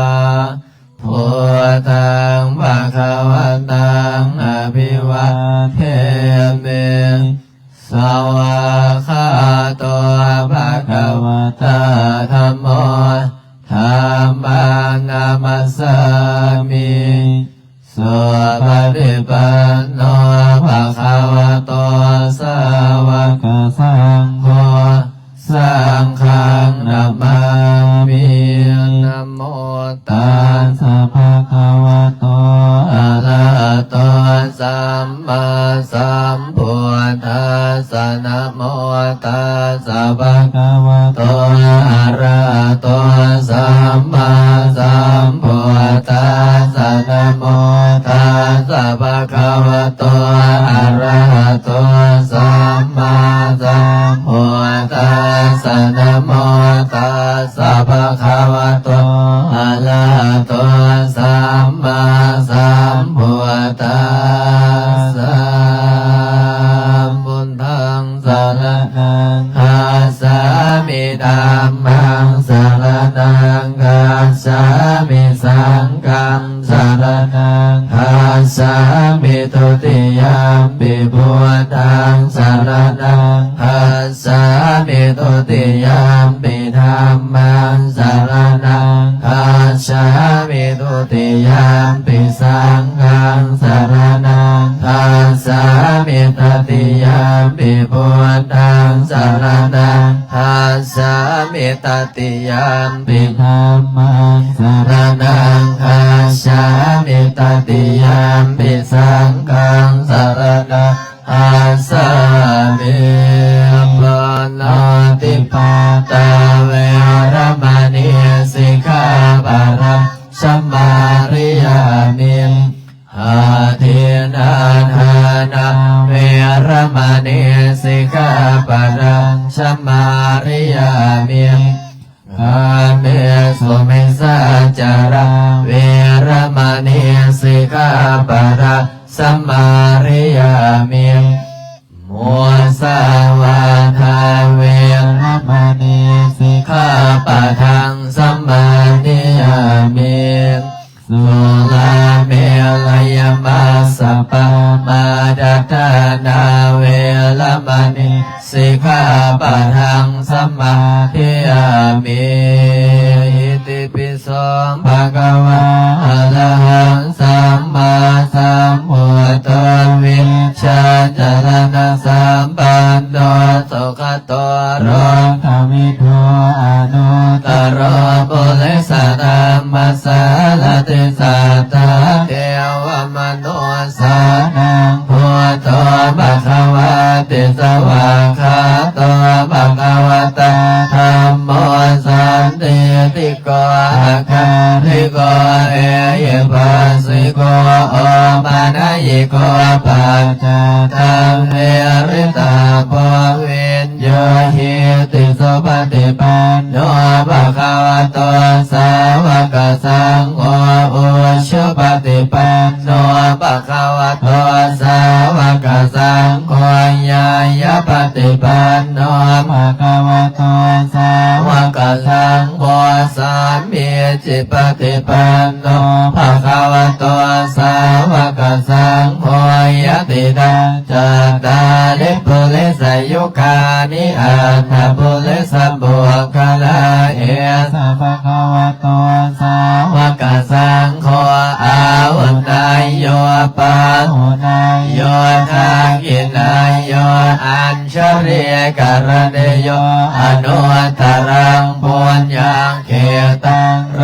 ພຸດທັງ ພະຄະວັນຕັງ ອະພິວາເທມິ. ສະວາຄາໂຕ ພະຄະວະໂຕ ທຳໂມ ທຳມັງ ນະມັດສາມິ. ສຸປະຕິປັນໂນ ພະຄະວະໂຕ ສາວະກະສັງໂຄ ສັງຄັງ ນະມາມິ. ນະໂມ ຕັດສະ ພະຄະວະໂຕ ອະລະຫະໂຕ ສຳມາສຳພຸດທັດສະ. ນະໂມ ຕັດສະ ພະຄະວະໂຕ ອະລະຫະໂຕ ສຳມາສຳພຸດທັດສະ. ນະໂມ ຕັດສະ ພະຄະວະໂຕ ອະລະຫະໂຕ ສຳມາສຳພຸດທັດສະ. ນະໂມ ຕັດສະ ພະຄະວະໂຕ ອະລະຫະໂຕ ສຳມາສຳພຸດທັດສະ. ພຸດທັງ ສະລະນັງຄັດສາມິ. ທຳມັງ ສະລະນັງຄັດສາມິ. ສັງຄັງ ສະລະນັງຄັດສາມິ. ທຸຕິຍຳປິ ພຸດທັງ ສະລະນັງຄັດສາມິ. ທຸຕິຍຳປິ ທຳມັງ ສະລະນັງຄັດສາມິ. ທຸຕິຍຳປິ ສັງຄັງ ສະລະນັງຄັດສາມິ. ຕະຕິຍຳປິ ພຸດທັງ ສະລະນັງຄັດສາມິ. ຕະຕິຍຳປິ ທຳມັງ ສະລະນັງຄັດສາມິ. ຕະຕິຍຳປິ ສັງຄັງ ສະລະນັງຄັດສາມິ. ປານາຕິປາຕາ ເວລະມະນີ ສິກຂາປະທັງ ສະມາທິຍາມິ. ອາທິນນາທານາ ເວລະມະນີ ສິກຂາປະທັງ ສະມາທິຍາມິ. ກາເມສຸມິດສາຈາລາ ເວລະມະນີ ສິກຂາປະທັງ ສະມາທິຍາມິ. ມຸສາວາທາ ເວລະມະນີ ສິກຂາປະທັງ ສະມາທິຍາມິ. ສຸລາເມລະຍະມັດສະປາມາດະຖານາ ເວລະມະນີ ສິກຂາປະທັງ ສະມາທິຍາມິ. ອິຕິປິ ໂສ ພະຄະວາ ອະລະຫັງ ສຳມາສຳພຸດໂທ ວິດຊາຈະລະນະສຳປັນໂນ ສຸຂະໂຕ ໂລກະວິທູ ອະນຸດຕະໂລ ປຸລິສະທຳມະສາລະຖິ ສັດຖາເທວະມະນຸດສານັງ ພຸດໂທ ພະຄະວາຕິ ສະຫວາກຂາໂຕ ພະຄະວະຕາ ທຳໂມ ສັນທິຕິ ໂກ ອາກາລິໂກ ເອຫິປັດສິໂກ ໂອປະນະຍິໂກ ປັດຈາຕັງ ວິລິຕາໂພ ວິນໂຍ ຫິຕິ ສຸປະຕິປັນໂນ ພະຄະວະໂຕ ສາວະກະສັງໂຄ ອຸຊຸປະຕິປັນໂນ ພະຄະວະໂຕ ສາວະກະສັງໂຄ ຍາຍະປະຕິປັນໂນ ພະຄະວະໂຕ ສາວະກະສັ ໂມ ສາມີຈິປະຕິປັນໂນ ພະຄະວະໂຕ ສາວະກະສັງໂຄ ຍະຕິດາ ຈັດຕາລິ ປຸລິສະຍຸຄານິ ອັດຖະປຸລິສະປຸກຄະລາ ເອສະ ພະຄະວະໂຕ ສາວະກະສັງໂຄ ອາຫຸນາຍໂຍ ປາຫຸນາຍໂຍ ທັກຂິນາຍໂຍ ອັນ ຊະລີກະລະນີໂຍ ອະນຸດຕະລັງປຸນຍັງເຂຕັງໂລ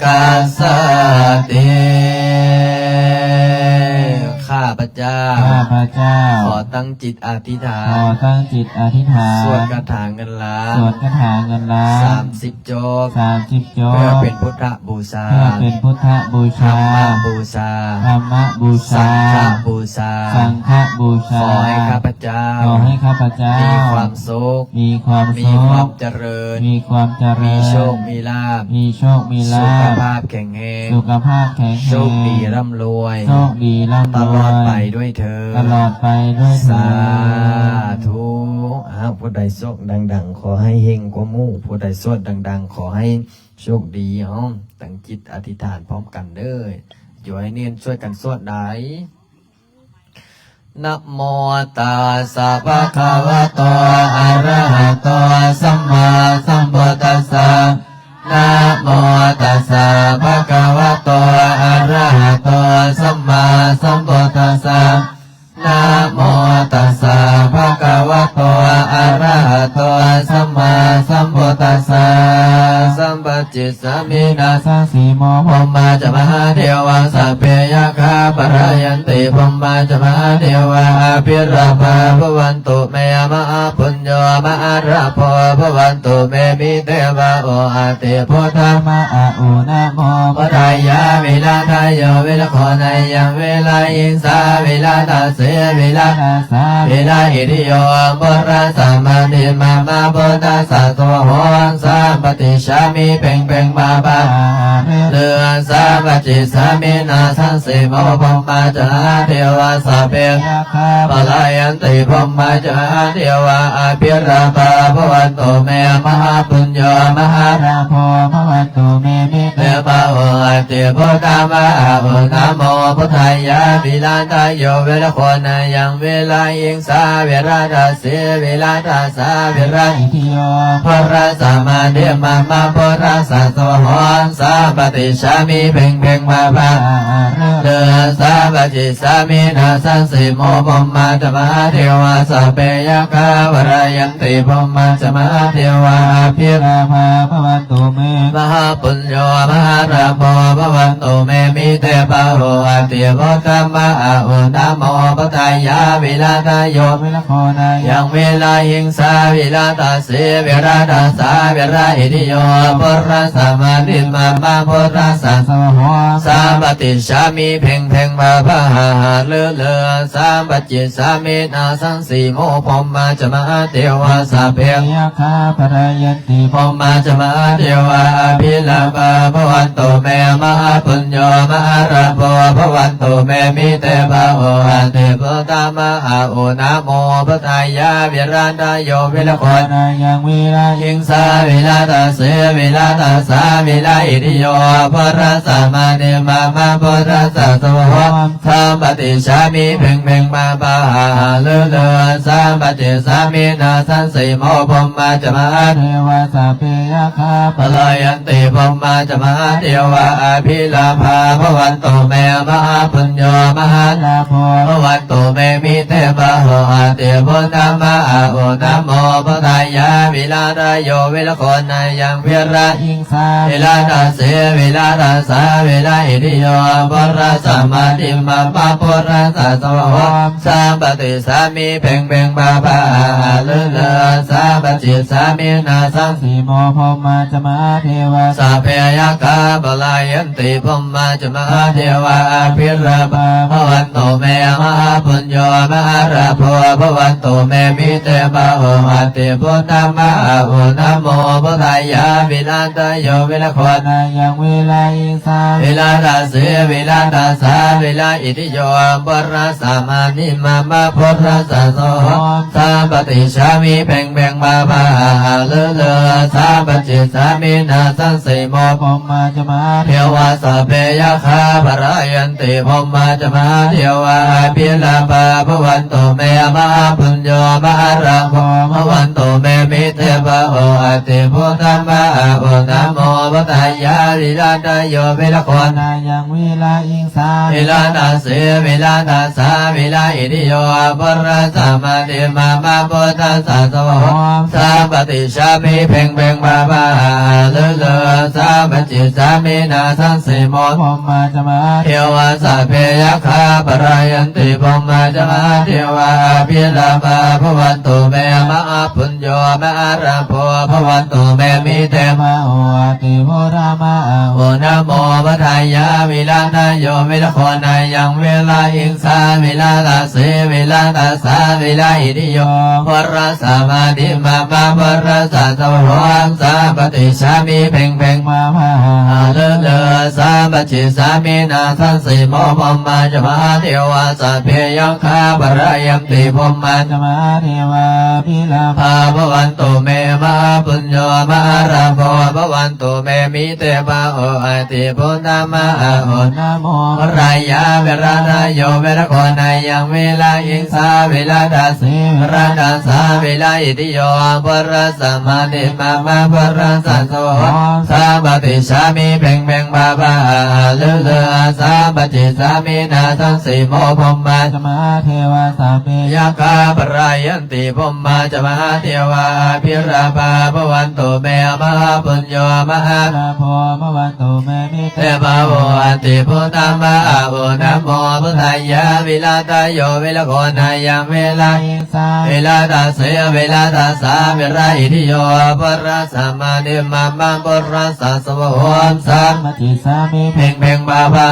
ກັດສາຕິ. ຂ້າພະເຈົ້າ ຂ້າພະເຈົ້າ ຂໍຕັ້ງຈິດອະທິຖານ ຂໍຕັ້ງຈິດອະທິຖານ ສວດຄາຖາເງິນລ້ານ ສວດຄາຖາເງິນລ້ານ ສາມສິບ ຈົບ ສາມສິບ ຈົບ ເພື່ອເປັນພຸດທະບູຊາ ເພື່ອເປັນພຸດທະບູຊາ ທຳມະບູຊາ ທຳມະບູຊາ ສັງຄະບູຊາ ສັງຄະບູຊາ ຂໍໃຫ້ຂ້າພະເຈົ້າ ຂໍໃຫ້ຂ້າພະເຈົ້າ ມີຄວາມສຸກ ມີຄວາມ ມີຄວາມ ສຸກ ຈະເລີນ ມີຄວາມຈະເລີນ ມີໂຊກ ມີລາບ ມີໂຊກ ມີລາບ ສຸຂະພາບແຂງແຮງ ສຸຂະພາບແຂງແຮງ ໂຊກດີລ່ຳລວຍ ໂຊກດີລ່ຳລວຍ ຕະຫຼອດໄປດ້ວຍເທີ້ນ ຕະຫຼອດໄປດ້ວຍເທີ້ນ ສາທຸ. ອ້າວ ຜູ້ໃດສວດດັງໆ ຂໍໃຫ້ເຮັງກວ່າໝູ່ ຜູ້ໃດສວດດັງໆ ຂໍໃຫ້ໂຊກດີ. ເຮົາຕັ້ງຈິດອະທິຖານພ້ອມກັນເດີ້ ຢູ່ໃຫ້ແໜ້ນ ຊ່ວຍກັນສວດໄດ້. ນະໂມຕັດສະ ພະຄະວະໂຕ ອະລະຫະໂຕ ສຳມາສຳພຸດທັດສະ ນະໂມຕັດສະ ພະຄະວະໂຕ ອະລະຫະໂຕ ສຳມາສຳພຸດທັດສະ ນະໂມຕັດສະ ພະຄະວະໂຕ ອະລະຫະໂຕ ສຳມາສຳພຸດທັດສະ ສຳປະ ຈິດສາມິນາສັງສີໂມ ພົມມາຈະມະຫາເທວາ ສັບເພຍັກຂາ ປະລາຍັນຕິ ພົມມາຈະມະຫາເທວາ ອະພິລາພາ ພະວັນຕຸ ເມ ມະຫາປຸນໂຍ ມະຫາລາໂພ ພະວັນຕຸ ເມ ມິເຕ ພະໂຫ ອະຕິ ພຸດທະ ມະ ອະ ອຸ ນະໂມ ພຸດທາຍາ ວິລາທາໂຍ ວິລະໂຄນາຍັງ ວິລະຫິງສາ ວິລະຕາເສ ວິລະຕາສາ ວິລະອິທິໂຍ ພຸດທະສະ ມາທິມາມະ ພຸດທະສະ ສວາໂຫ ສະປະຕິສາມິ ເພັງເພັງ ພາພາ ຫາ ຫາ ເລີ ເລີ ສະປະຈິດສາມິນາສັງສີໂມ ພົມມາຈະມະຫາເທວາ ສັບເພ ພະລາຍັນຕິ ພົມມາຈະມະຫາເທວາ ອະພິລາພາ ພະວັນຕຸ ເມ ມະຫາປຸນໂຍ ມະຫາລາໂພ ພະວັນຕຸ ເມ ມິເຕ ພະໂຫ ອະຕິ ພຸດທະ ມະຫາອຸນະໂມ ພຸດທາຍາ ວິລາທາໂຍ ວິລະໂຄນາຍັງ ວິລະຫິງສາ ວິລະຕາເສ ວິລະຕາສາ ວິລະອິທິໂຍ ພຸດທະສະ ມາທິມາມະ ພຸດທະສະ ສວາໂຫ ສະປະຕິສາມິ ເພັງເພັງ ພາພາ ຫາ ຫາ ເລີ ເລີ ສະປະຈິດສາມິນາສັງສີໂມ ພົມມາຈະມະຫາເທວາ ສັບເພຍັກຂາ ປະລາຍັນຕິ ພົມມາຈະມະຫາເທວາ ອະພິລາພາ ພະວັນຕຸ ເມ ມະຫາປຸນໂຍ ມະຫາລາໂພ ພະວັນຕຸ ເມ ມິເຕ ພະໂຫ ອະຕິ ພຸດທະ ມະຫາອຸນະໂມ ພຸດທາຍາ ວິລາທາໂຍ ວິລະໂຄນາຍັງ ວິລະຫິງສາ ວິລະຕາເສ ວິລະຕາສາ ວິລະອິທິໂຍ ພຸດທະສະ ມາທິມາມະ ພຸດທະສະ ສວາໂຫ ສະປະຕິສາມິ ເພັງເພັງ ພາພາ ຫາ ຫາ ເລີ ເລີ ສະປະຈິດສາມິນາສັງສີໂມ ພົມມາຈະມະຫາເທວາ ສັບເພ ພະຍາຄາ ພະລາຍັນຕິ ພົມມາຈະມະຫາເທວາ ອະພິລາພາ ພະວັນຕຸ ເມ ມະຫາປຸນໂຍ ມະຫາລາໂພ ພະວັນຕຸ ເມ ມິເຕ ພະໂຫ ອະຕິ ພຸດທະ ມະຫາອຸນະໂມ ພຸດທາຍາ ວິລາທາໂຍ ວິລະໂຄນາຍັງ ວິລະຫິງສາ ວິລະຕາເສ ວິລະຕາສາ ວິລະອິທິໂຍ ພຸດທະສະ ມາທິມາມະ ພຸດທະສະ ສວາໂຫ ສະປະຕິສາມິ ເພັງເພັງ ພາພາ ຫາ ຫາ ເລີ ເລີ ສະປະຈິດສາມິນາສັງສີໂມ ພົມມາຈະມະຫາເທວາ ສັບເພຍາຄາ ພະລາຍັນຕິ ພົມມາຈະມະຫາເທວາ ອະພິລາພາ ພະວັນຕຸ ເມ ມະຫາປຸນໂຍ ມະຫາລາໂພ ພະວັນຕຸ ເມ ມິເຕ ພະໂຫ ອະຕິ ພຸດທະ ມະຫາອຸນະໂມ ພຸດທາຍາ ວິລາທາໂຍ ວິລະໂຄນາຍັງ ວິລະຫິງ ສາ ວິລາທາເສ ວິລາທາສາ ວິລາອິທິໂຍ ພຸດທະສະ ມາທິມາມະ ພຸດທະສະ ສວາໂຫ ສະປະຕິສາມິ ເພັງເພັງ ພາພາ ຫາ ຫາ ເລີ ເລີ ສະປະຈິດສາມິນາສັງສີໂມ ພົມມາຈະມະຫາເທວາ ສັບເພຍາຄາ ພະລາຍັນຕິ ພົມມາຈະມະຫາເທວາ ອະພິລາພາ ພະວັນຕຸ ເມ ມະຫາປຸນໂຍ ມະຫາລາໂພ ພະວັນຕຸ ເມ ມິເຕ ພະໂຫ ອະຕິ ພຸດທະ ມະຫາອຸນະໂມ ພຸດທາຍາ ວິລາທາ ໂຍ ວິລະໂຄນາຍັງ ວິລະອິງສາ ວິລະຕະເສ ວິລະຕະສາ ວິລະອິດທິໂຍ ພຸດທະສສະມາທິມາມະ ພຸດທະສສະໂຫ ສາປະຕິສາມິ ເພັງເພັງພາພາ ອາ ອາ ເລີ ເລີ ສາປະຈິດສາມິ ນາສັງເສໂມ ພົມມາຈະມະ ເທວາ ສັບເພ ຍັກຂາ ພະລາຍັນຕິ ພົມມາຈະມະ ເທວາ ອະພິລາພາ ພະວັນຕຸ ເມ ມະຫາປຸນໂຍ ມະຫາລາໂພ ພະວັນຕຸ ເມ ມິເຕ ພະໂຫ ອະຕິ ພຸດທະມາ ອາ ໂອ ນະໂມ ພຸດທາຍາ ວິລະຕະໂຍ ວິລະໂຄນາຍັງ ວິລະອິງສາ ວິລະຕະເສ ວິລະຕະສາ ວິລະອິດທິໂຍ ພຸດທະສສະມາທິມາມະ ພຸດທະສສະໂຫ ສາປະຕິສາມິ ເພັງເພັງພາພາ ອາ ອາ ເລີ ເລີ ສາປະຈິດສາມິ ນາສັງເສໂມ ພົມມາຈະມະ ເທວາ ສັບເພ ຍັກຂາ ພະລາຍັນຕິ ພົມມາຈະມະ ເທວາ ອະພິລາພາ ພະວັນຕຸ ເມ ມະຫາປຸນໂຍ ມະຫາລາໂພ ພະວັນຕຸ ເມ ມິເຕ ພະໂຫ ອະຕິ ພຸດທະມາ ອາ ໂອ ນະໂມ ພຸດທາຍາ ວິລະຕະໂຍ ວິລະໂຄນາຍັງ ວິລະອິງສາ ວິລະຕະເສ ວິລະຕະສາ ວິລະອິດທິໂຍ ພຸດທະສສະມາທິມາມະ ພຸດທະສສະໂຫ ສາປະຕິສາມິ ເພັງເພັງພາພາ ອາ ເລີ ເລີ ສາປະຈິດສາມິ ນາສັງເສໂມ ພົມມາຈະມະ ເທວາ ສັບເພ ຍັກຂາ ພະລາຍັນຕິ ພົມມາຈະມະ ເທວາ ອະພິລາພາ ພະວັນຕຸ ເມ ມະຫາປຸນໂຍ ມະຫາລາໂພ ພະວັນຕຸ ເມ ມິເຕ ພະໂຫ ອະຕິ ພຸດທະມາ ອາ ໂອ ນະໂມ ພຸດທາຍາ ວິລະຕະໂຍ ວິລະໂຄນາຍັງ ວິລະອິງສາ ວິລະຕະເສ ວິລະຕະສາ ວິລະອິດທິໂຍ ພຸດທະສສະມາທິມາມະ ພຸດທະສສະໂຫ ສາປະຕິສາມິ ເພັງເພັງພາພາ ອາ ເລີ ເລີ ສາປະຈິດສາມິ ນາສັງເສໂມ ພົມມາຈະມະ ເທວາ ສັບເພ ຍັກຂາ ພະລາຍັນຕິ ພົມມາຈະມະ ເທວາ ອະພິລາພາ ພະວັນຕຸ ເມ ມະຫາປຸນໂຍ ມະຫາລາໂພ ພະວັນຕຸ ເມ ມິເຕ ພະໂຫ ອະຕິ ພຸດທະມາ ອາ ໂອ ນະໂມ ພຸດທາຍາ ວິລະຕະໂຍ ວິລະໂຄນາຍັງ ວິລະອິງສາ ວິລະຕະເສ ວິລະຕະສາ ວິລະອິດທິໂຍ ພຸດທະສສະມາທິມາມະ ພຸດທະສສະໂຫ ສາມ ສາມິ ເພັງເພັງພາພາ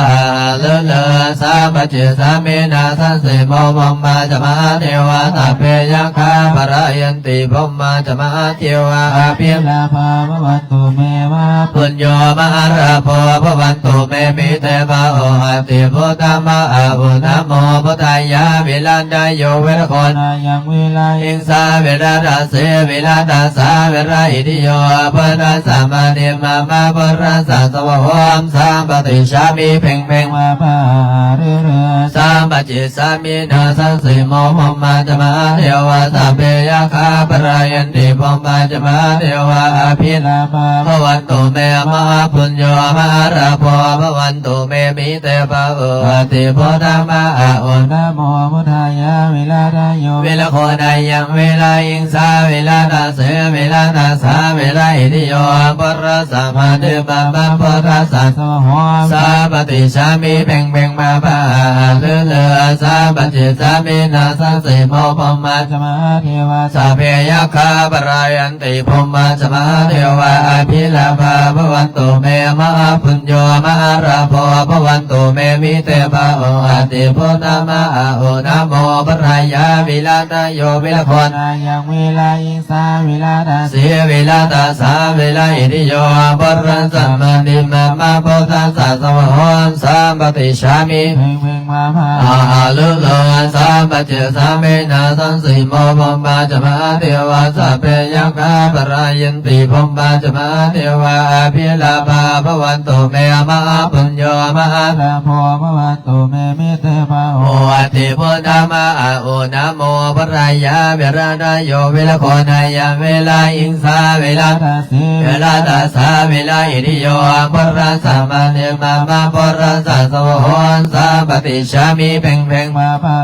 ເລີ ເລີ ສາປະຈິດສາມິ ນາສັງເສໂມ ພົມມາຈະມະ ເທວາ ສັບເພ ຍັກຂາ ພະລາຍັນຕິ ພົມມາຈະມະ ເທວາ ອະພິລາພາ ພະວັນຕຸ ເມ ມະຫາປຸນໂຍ ມະຫາລາໂພ ພະວັນຕຸ ເມ ມິເຕ ພະໂຫ ອະຕິ ພຸດທະມາ ອາ ໂອ ນະໂມ ພຸດທາຍາ ວິລະຕະໂຍ ວິລະໂຄນາຍັງ ວິລະອິງສາ ວິລະຕະເສ ວິລະຕະສາ ວິລະອິດທິໂຍ ພຸດທະສສະມາທິມາມະ ພຸດທະສສະໂຫ ສາປະຕິສາມິ ເພັງເພັງພາພາ ອາ ເລີ ເລີ ສາປະຈິດສາມິ ນາສັງເສໂມ ພົມມາຈະມະ ເທວາ ສັບເພ ຍັກຂາ ພະລາຍັນຕິ ພົມມາຈະມະ ເທວາ ອະພິລາພາ ພະວັນຕຸ ເມ ມະຫາປຸນໂຍ ມະຫາລາໂພ ພະວັນຕຸ ເມ ມິເຕ ພະໂຫ ອະຕິ ພຸດທະມາ ອາ ໂອ ນະໂມ ພຸດທາຍາ ວິລະຕະໂຍ ວິລະໂຄນາຍັງ ວິລະອິງສາ ວິລະຕະເສ ວິລະຕະສາ ວິລະອິດທິໂຍ ພຸດທະສສະມາທິມາມະ ພຸດທະສສະໂຫ ສາປະຕິສາມິ ເພັງເພັງພາພາ ອາ ເລີ ເລີ ສາປະຈິດສາມິ ນາສັງເສໂມ ພົມມາຈະມະ ເທວາ ສັບເພ ຍັກຂາ ພະລາຍັນຕິ ພົມມາຈະມະ ເທວາ ອະພິລາພາ ພະວັນຕຸ ເມ ມະຫາປຸນໂຍ ມະຫາລາໂພ ພະວັນຕຸ ເມ ມິເຕ ພະໂຫ ອະຕິ ພຸດທະມາ ອາ ໂອ ນະໂມ ພຸດທາຍາ ວິລະຕະໂຍ ວິລະໂຄນາຍັງ ວິລະອິງສາ ວິລະຕະເສ ວິລະຕະສາ ວິລະອິດທິໂຍ ພຸດທະສສະມາທິມາມະ ພຸດທະສສະໂຫ ສາປະຕິສາມິ ເພັງເພັງພາພາ ອາ ອາ ເລີ ເລີ ສາປະຈິດສາມິ ນາສັງເສໂມ ພົມມາຈະມະ ເທວາ ສັບເພ ຍັກຂາ ພະລາຍັນຕິ ພົມມາຈະມະ ເທວາ ອະພິລາພາ ພະວັນຕຸ ເມ ມະຫາປຸນໂຍ ມະຫາລາໂພ ພະວັນຕຸ ເມ ມິເຕ ພະໂຫ ອະຕິ ພຸດທະມາ ອາ ໂອ ນະໂມ ພຸດທາຍາ ວິລະຕະໂຍ ວິລະໂຄນາຍັງ ວິລະອິງສາ ວິລະຕະເສ ວິລະຕະສາ ວິລະອິດທິໂຍ ພຸດທະສສະມາທິມາມະ ພຸດທະສສະໂຫ ສາປະຕິສາມິ ເພັງເພັງພາພາ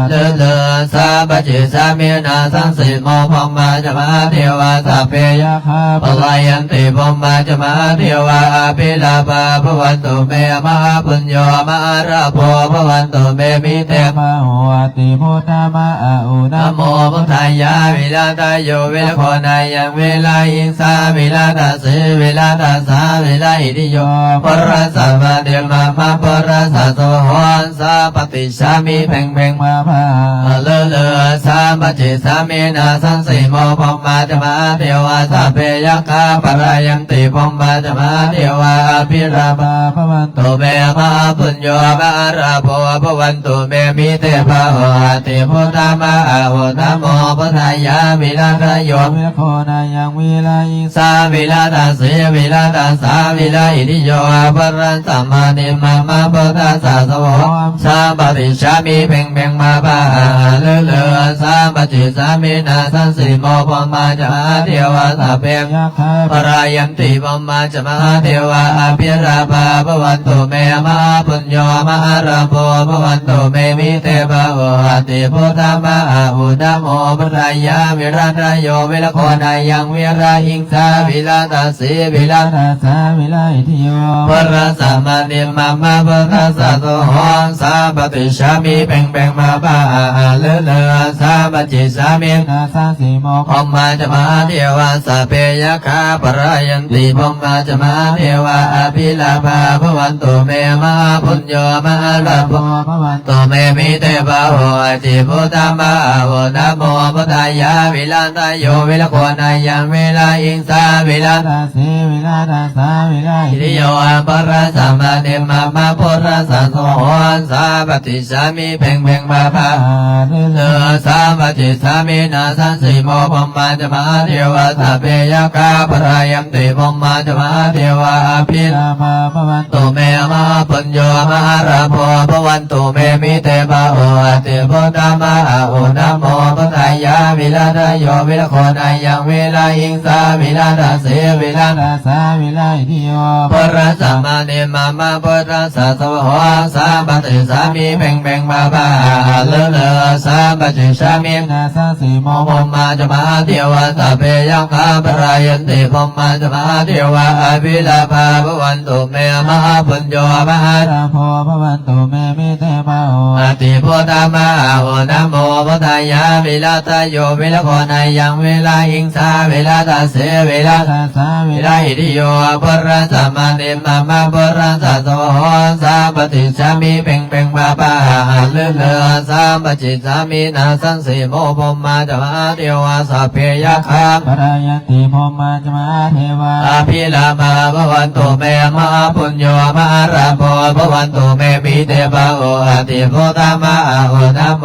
ເລີ ເລີ ສາປະຈິດສາມິ ນາສັງເສໂມ ພົມມາຈະມະ ເທວາ ສັບເພ ຍັກຂາ ພະລາຍັນຕິ ພົມມາຈະມະ ເທວາ ອະພິລາພາ ພະວັນຕຸ ເມ ມະຫາປຸນໂຍ ມະຫາລາໂພ ພະວັນຕຸ ເມ ມິເຕ ພະໂຫ ອະຕິ ພຸດທະມາ ອາ ໂອ ນະໂມ ພຸດທາຍາ ວິລະຕະໂຍ ວິລະໂຄນາຍັງ ວິລະອິງສາ ວິລະຕະເສ ວິລະຕະສາ ວິລະອິດທິໂຍ ພຸດທະສສະມາທິມາ ມະພຸດທັດສະ ສວາຫາ ສະປະຕິສາມິ ເພັງເພັງ ພາພາ ອະລຶດລຶດ ສະປະຈິດສາມິ ນາສັງສີໂມ ພົມມາຈະມະຫາເທວາ ສັບເພ ຍັກຂາ ປະລາຍັນຕິ ພົມມາຈະມະຫາເທວາ ອະພິລາພາ ພະວັນຕຸ ເມ ມະຫາປຸນໂຍ ມະຫາລາໂພ ພະວັນຕຸ ເມ ມິເຕພາໂຫ ອະທິພຸດທາມະຫາໂຫ ນະໂມພຸດທາຍາ ວິລາທະໂຍ ວິລະໂຄນາຍັງ ວິລະຫິງສາ ວິລະຕະເສ ວິລະຕະສາ ວິລະອິດທິໂຍ ອະພະລັງສະມານິມະ ມະພຸດທັດສະ ສວາຫາ ສະປະຕິສາມິ ເພັງເພັງ ພາພາ ອະລຶດລຶດ ສະປະຈິດສາມິ ນາສັງສີໂມ ພົມມາຈະມະຫາເທວາ ສັບເພ ຍັກຂາ ປະລາຍັນຕິ ພົມມາຈະມະຫາເທວາ ອະພິລາພາ ພະວັນຕຸ ເມ ມະຫາປຸນໂຍ ມະຫາລາໂພ ພະວັນຕຸ ເມ ມິເຕພາໂຫ ອະທິພຸດທາມະຫາໂຫ ນະໂມພຸດທາຍາ ວິລາທະໂຍ ວິລະໂຄນາຍັງ ວິລະຫິງສາ ວິລະຕະເສ ວິລະຕະສາ ວິລະອິດທິໂຍ ອະພະລັງສະມານິມະ ມະພຸດທັດສະ ສວາຫາ ສະປະຕິສາມິ ເພັງເພັງ ພາພາ ອະລຶດລຶດ ສະປະຈິດສາມິ ນາສັງສີໂມ ພົມມາຈະມະຫາເທວາ ສັບເພ ຍັກຂາ ປະລາຍັນຕິ ພົມມາຈະມະຫາເທວາ ອະພິລາພາ ພະວັນຕຸ ເມ ມະຫາປຸນໂຍ ມະຫາລາໂພ ພະວັນຕຸ ເມ ມິເຕພາໂຫ ອະທິພຸດທາມະຫາໂຫ ນະໂມພຸດທາຍາ ວິລາທະໂຍ ວິລະໂຄນາຍັງ ວິລະຫິງສາ ວິລະຕະເສ ວິລະຕະສາ ວິລະອິດທິໂຍ ອະພະລັງສະມານິມະ ມະພຸດທັດສະ ສວາຫາ ສະປະຕິສາມິ ເພັງເພັງ ພາພາ ອະລຶດລຶດ ສະປະຈິດສາມິ ນາສັງສີໂມ ພົມມາຈະມະຫາເທວາ ສັບເພ ຍັກຂາ ປະລາຍັນຕິ ພົມມາຈະມະຫາເທວາ ອະພິລາພາ ພະວັນຕຸ ເມ ມະຫາປຸນໂຍ ມະຫາລາໂພ ພະວັນຕຸ ເມ ມິເຕພາໂຫ ອະທິພຸດທາມະຫາໂຫ ນະໂມພຸດທາຍາ ວິລາທະໂຍ ວິລະໂຄນາຍັງ ວິລະຫິງສາ ວິລະຕະເສ ວິລະຕະສາ ວິລະອິດທິໂຍ ອະພະລັງສະມານິມະ ມະພຸດທັດສະ ສວາຫາ ສະປະຕິສາມິ ເພັງເພັງ ພາພາ ອະລຶດລຶດ ສະປະຈິດສາມິ ນາສັງສີໂມ ພົມມາຈະມະຫາເທວາ ສັບເພ ຍັກຂາ ປະລາຍັນຕິ ພົມມາຈະມະຫາເທວາ ອະພິລາພາ ພະວັນຕຸ ເມ ມະຫາປຸນໂຍ ມະຫາລາໂພ ພະວັນຕຸ ເມ ມິເຕພາໂຫ ອະທິພຸດທາມະຫາໂຫ ນະໂມພຸດທາຍາ ວິລາທະໂຍ ວິລະໂຄນາຍັງ ວິລະຫິງສາ ວິລະຕະເສ ວິລະຕະສາ ວິລະອິດທິໂຍ ອະພະລັງສະມານິມະ ມະພຸດທັດສະ ສວາຫາ ສະປະຕິສາມິ ເພັງເພັງ ພາພາ ອະລຶດລຶດ ສະປະຈິດສາມິ ນາສັງສີໂມ ພົມມາຈະມະຫາເທວາ ສັບເພ ຍັກຂາ ປະລາຍັນຕິ ພົມມາຈະມະຫາເທວາ ອະພິລາພາ ພະວັນຕຸ ເມ ມະຫາປຸນໂຍ ມະຫາລາໂພ ພະວັນຕຸ ເມ ມິເຕພາໂຫ ອະທິພຸດທາມະຫາໂຫ ນະໂມ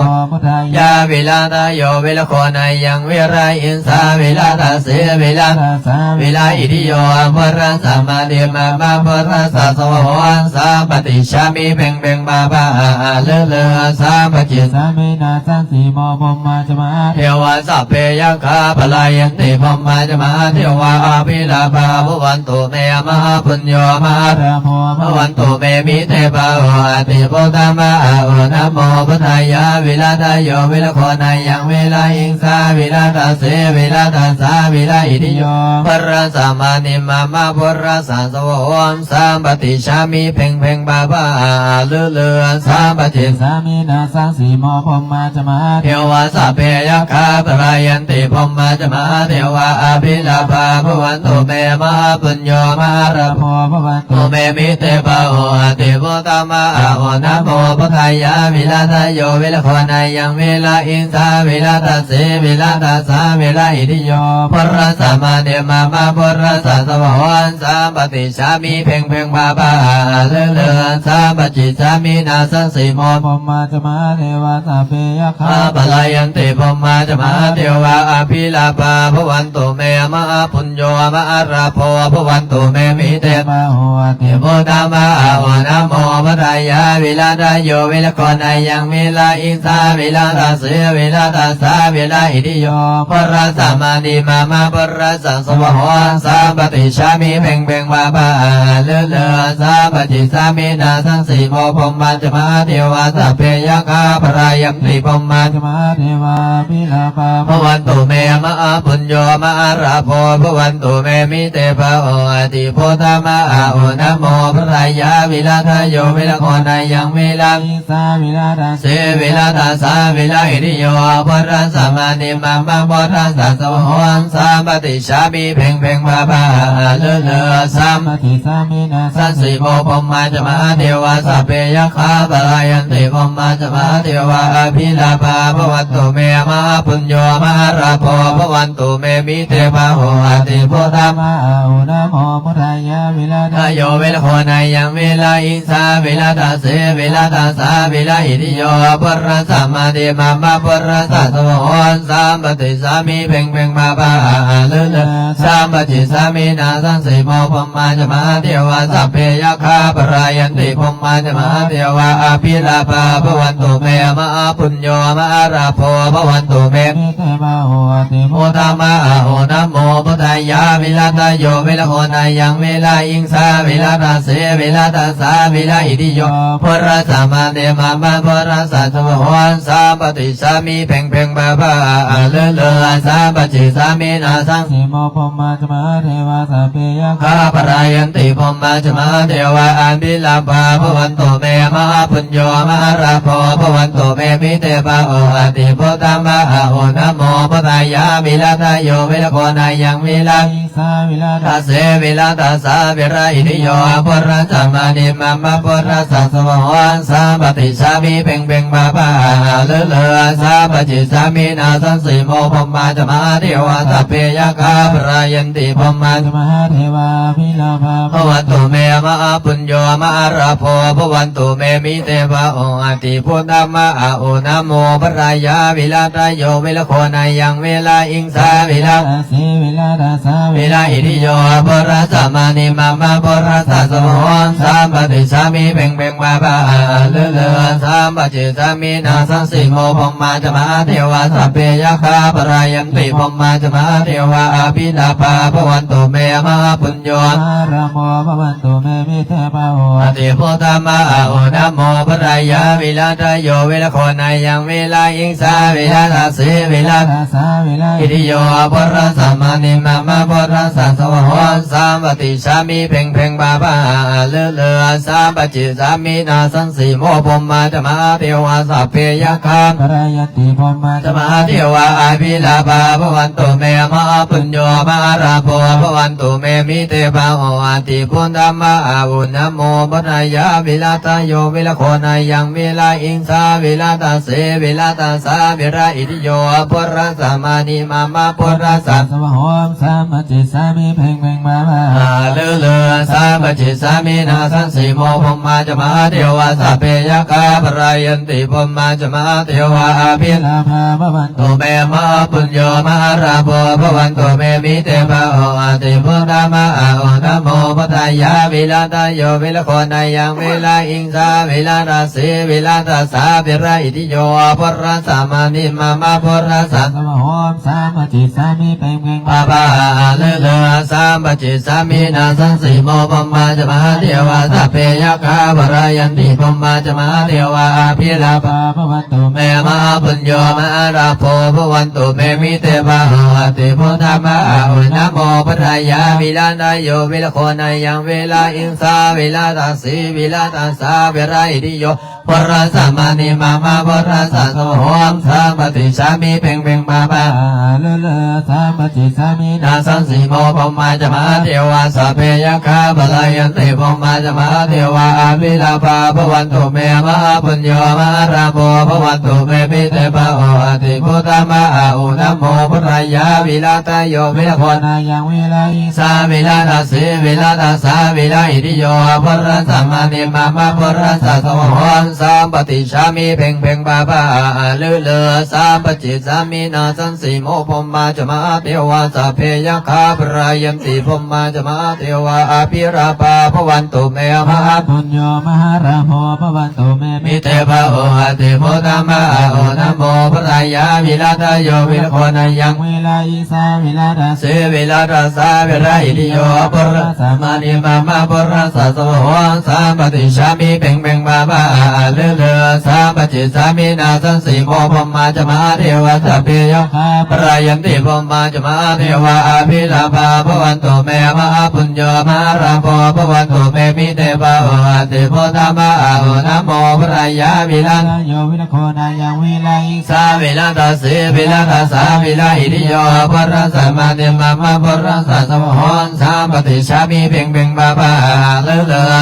ຍາ ວິລາທະໂຍ ວິລະໂຄນາຍັງ ວິລະຫິງສາ ວິລະຕະເສ ວິລະຕະສາ ວິລະອິດທິໂຍ ອະພະລັງສະມານິມະ ມະພຸດທັດສະ ສວາຫາ ສະປະຕິສາມິ ເພັງເພັງ ພາພາ ອະລຶດລຶດ ສະປະຈິດສາມິ ນາສັງສີໂມ ພົມມາຈະມະຫາເທວາ ສັບເພ ຍັກຂາ ປະລາຍັນຕິ ພົມມາຈະມະຫາເທວາ ອະພິລາພາ ພະວັນຕຸ ເມ ມະຫາປຸນໂຍ ມະຫາລາໂພ ພະວັນຕຸ ເມ ມິເຕພາໂຫ ອະທິພຸດທາມະຫາໂຫ ນະໂມ ພຸດທາຍາ ວິລາທະໂຍ ວິລະໂຄນາຍັງ ວິລະຫິງສາ ວິລະຕະເສ ວິລະຕະສາ ວິລະອິດທິໂຍ ອະພະລັງສະມານິມະ ມະພຸດທັດສະ ສວາຫາ ສະປະຕິສາມິ ເພັງເພັງ ພາພາ ອະລຶດລຶດ ສະປະຈິດສາມິ ນາສັງສີໂມ ພົມມາຈະມະຫາເທວາ ສັບເພ ຍັກຂາ ປະລາຍັນຕິ ພົມມາຈະມະຫາເທວາ ອະພິລາພາ ພະວັນຕຸ ເມ ມະຫາປຸນໂຍ ມະຫາລາໂພ ພະວັນຕຸ ເມ ມິເຕພາໂຫ ອະທິພຸດທາມະຫາໂຫ ນະໂມ ພຸດທາຍາ ວິລາທະໂຍ ວິລະໂຄນາຍັງ ວິລະຫິງສາ ວິລະຕະເສ ວິລະຕະສາ ວິລະອິດທິໂຍ ອະພະລັງສະມານິມະ ມະພຸດທັດສະ ສວາຫາ ສະປະຕິສາມິ ເພັງເພັງ ພາພາ ອະລຶດລຶດ ສະປະຈິດສາມິ ນາສັງສີໂມ ພົມມາຈະມະຫາເທວາ ສັບເພ ຍັກຂາ ປະລາຍັນຕິ ພົມມາຈະມະຫາເທວາ ອະພິລາພາ ພະວັນຕຸ ເມ ມະຫາປຸນໂຍ ມະຫາລາໂພ ພະວັນຕຸ ເມ ມິເຕພາໂຫ ອະທິພຸດທາມະຫາໂຫ ນະໂມ ພຸດທາຍາ ວິລາທະໂຍ ວິລະໂຄນາຍັງ ວິລະຫິງສາ ວິລະຕະເສ ວິລະຕະສາ ວິລະອິດທິໂຍ ອະພະລັງສະມານິມະ ມະພຸດທັດສະ ສວາຫາ ສະປະຕິສາມິ ເພັງເພັງ ພາພາ ອະລຶດລຶດ ສະປະຈິດສາມິ ນາສັງສີໂມ ພົມມາຈະມະຫາເທວາ ສັບເພ ຍັກຂາ ປະລາຍັນຕິ ພົມມາຈະມະຫາເທວາ ອະພິລາພາ ພະວັນຕຸ ເມ ມະຫາປຸນໂຍ ມະຫາລາໂພ ພະວັນຕຸ ເມ ມິເຕພາໂຫ ອະທິພຸດທາມະຫາໂຫ ນະໂມ ພຸດທາຍາ ວິລາທະໂຍ ວິລະໂຄນາຍັງ ວິລະ ສາ ວິລາທະເສ วิลาทัสสา วิลาอิทธิโย อัพพลังสมาธิ มะมะพุทธัสสะ สวะโหหัง สาปะติสามิ เพ็งเพ็ง พาพา หา เลิศเลิศ สาปะติสามิ นาสัง สิโมพรหมาจะมหาเทวาสัพเพยักขาปะรายันติพรหมาจะมหาเทวาอภิลาภาภะวันตุเมมหาปุญโญมหาลาโภภะวันตุเมมิเตภะโหอติพุทธะมะอาหุนะโมพุทธายาวิรัตโยวิรโคนายังวิรหิงสาวิรัตเสวิรัตสาวิรหิติโยปุรัสสะมาติมามะปุรัสสะสวะโหนสัมปติสามิเพ็งเพ็งมาปะอาหาเลือเลือสัมปติสามินาสังสิโมพรหมาจะมหาเทวาสัพเพยักขาปะรายันติพรหมาจะมหาเทวาอภิลาภาภะวันตุเมมหาปุญโญมหาลาโภภะวันตุเมมิเตภะโหอติพุทธะมะอาหุนะโมพุทธายาวิรัตโยวิรโคนายังวิรหิงสาวิรัตเสวิรัตสาวิรหิติโยปุรัสสะมาติมามะปุรัสสะสวะโหนสัมปติสามิเพ็งเพ็งมาปะอาหาเลือเลือสัมปติสามินาสังสิโมพรหมาจะมหาเทวาสัพเพยักขาปะรายันติพรหมาจะมหาเทวาอภิลาภาภะวันตุเมมหาปุญโญมหาลาโภภะวันตุเมมิเตภะโหอติพุทธะมะอาหุนะโมพุทธายาวิรัตโยวิรโคนายังวิรหิงสาวิรัตเสวิรัตสาวิรหิติโยปุรัสสะมาติมามะปุรัสสะสวะโหนสัมปติสามิเพ็งเพ็งมาปะอาหาเลือเลือสัมปติสามินาสังสิโมพรหมาจะมหาเทวาสัพเพยักขาปะรายันติพรหมาจะมหาเทวาอภิลาภาภะวันตุเมมหาปุญโญมหาลาโภภะวันตุเมมิเตภะโหอติพุทธะมะอาหุนะโมพุทธายาวิรัตโยวิรโคนายังวิรหิงสาวิรัตเสวิรัตสาวิรหิติโยปุรัสสะมาติมามะปุรัสสะสวะโหนสัมปติสามิเพ็งเพ็งมาปะอาหาเลือเลือสัมปติสามินาสังสิโมพรหมาจะมหาเทวาสัพเพยักขาปะรายันติพรหมาจะมหาเทวาอภิลาภาภะวันตุเมมหาปุญโญมหาลาโภภะวันตุเมมิเตภะโหอติพุทธะมะอาหุนะโมพุทธายาวิรัตโยวิรโคนายังวิรหิงสาวิรัตเสวิรัตสาวิรหิติโยปุรัสสะมาติมามะปุรัสสะสวะโหนสัมปติสามิเพ็งเพ็งมาปะอาหาเลือเลือสัมปติสามินาสังสิโมพรหมาจะมหาเทวาสัพเพยักขาปะรายันติพรหมาจะมหาเทวาอภิลาภาภะวันตุเมมหาปุญโญมหาลาโภภะวันตุเมมิเตภะโหอติพุทธะมะอาหุนะโมพุทธายาวิรัตโยวิรโคนายังวิรหิงสาวิรัตเสวิรัตสาวิรหิติโยปุรัสสะมาติมามะปุรัสสะสวะโหนสัมปติสามิเพ็งเพ็งมาปะอาหาเลือเลือสัมปติสามินาสังสิโมพรหมาจะมหาเทวาสัพเพยักขาปะรายันติพรหมาจะมหาเทวาอภิลาภาภะวันตุเมมหาปุญโญมหาลาโภภะวันตุเมมิเตภะโหอติพุทธะมะอาหุนะโมพุทธายาวิรัตโยวิรโคนายังวิรหิงสาวิรัตเสวิรัตสาวิรหิติโยปุรัสสะมาติมามะปุรัสสะสวะโหนสัมปติสามิเพ็งเพ็งมาปะอาหาเลือเลือสัมปติสามินาสังสิโมพรหมาจะมหาเทวาสัพเพยักขาปะรายันติพรหมาจะมหาเทวาอภิลาภาภะวันตุเมมหาปุญโญมหาลาโภภะวันตุเมมิเตภะโหอติพุทธะมะอาหุนะโมพุทธายาวิรัตโยวิรโคนายังวิรหิงสาวิรัตเสวิรัตสาวิรหิติโย ปุรัสสะมาติมามะปุรัสสะสวะโหนสัมปติสามิเพ็งเพ็งมาปะอาหาเลือเลือสัมปติสามินาสังสิโมพรหมาจะมหาเทวาสัพเพยักขาปะรายันติพรหมาจะมหาเทวาอภิลาภาภะวันตุเมมหาปุญโญมหาลาโภภะวันตุเมมิเตภะโหอติพุทธะมะอาหุนะโมพุทธายาวิรัตโยวิรโคนายังวิรหิงสาวิรัตเสวิรัตสาวิรหิติโยปุรัสสะมาติมามะปุรัสสะสวะโหนสัมปติสามิเพ็งเพ็งมาปะอาหาเลือเลือสัมปติสามินาสังสิโมพรหมาจะมหาเทวาสัพเพยักขาปะรายันติพรหมาจะมหาเทวาอภิลาภาภะวันตุเมมหาปุญโญมหาลาโภภะวันตุเมมิเตภะโหอติพุทธะมะอาหุนะโมพุทธายาวิรัตโยวิรโคนายังวิรหิงสาวิรัตเสวิรัตสาวิรหิติโยปุรัสสะมาติมามะปุรัสสะสวะโหนสัมปติสามิเพ็งเพ็งมาปะอาหาเลือเลือสัมปติสามินาสังสิโมพรหมาจะมหาเทวาสัพเพยักขาปะรายันติพรหมาจะมหาเทวาอภิลาภาภะวันตุเมมหาปุญโญมหาลาโภภะวันตุเมมิเตภะโหอติพุทธะมะอาหุนะโมพุทธายาวิรัตโยวิรโคนายังวิรหิงสาวิรัตเสวิรัตสาวิรหิติโยปุรัสสะมาติมามะปุรัสสะสวะโหนสัมปติสามิเพ็งเพ็งมาปะอาหาเลือเลือ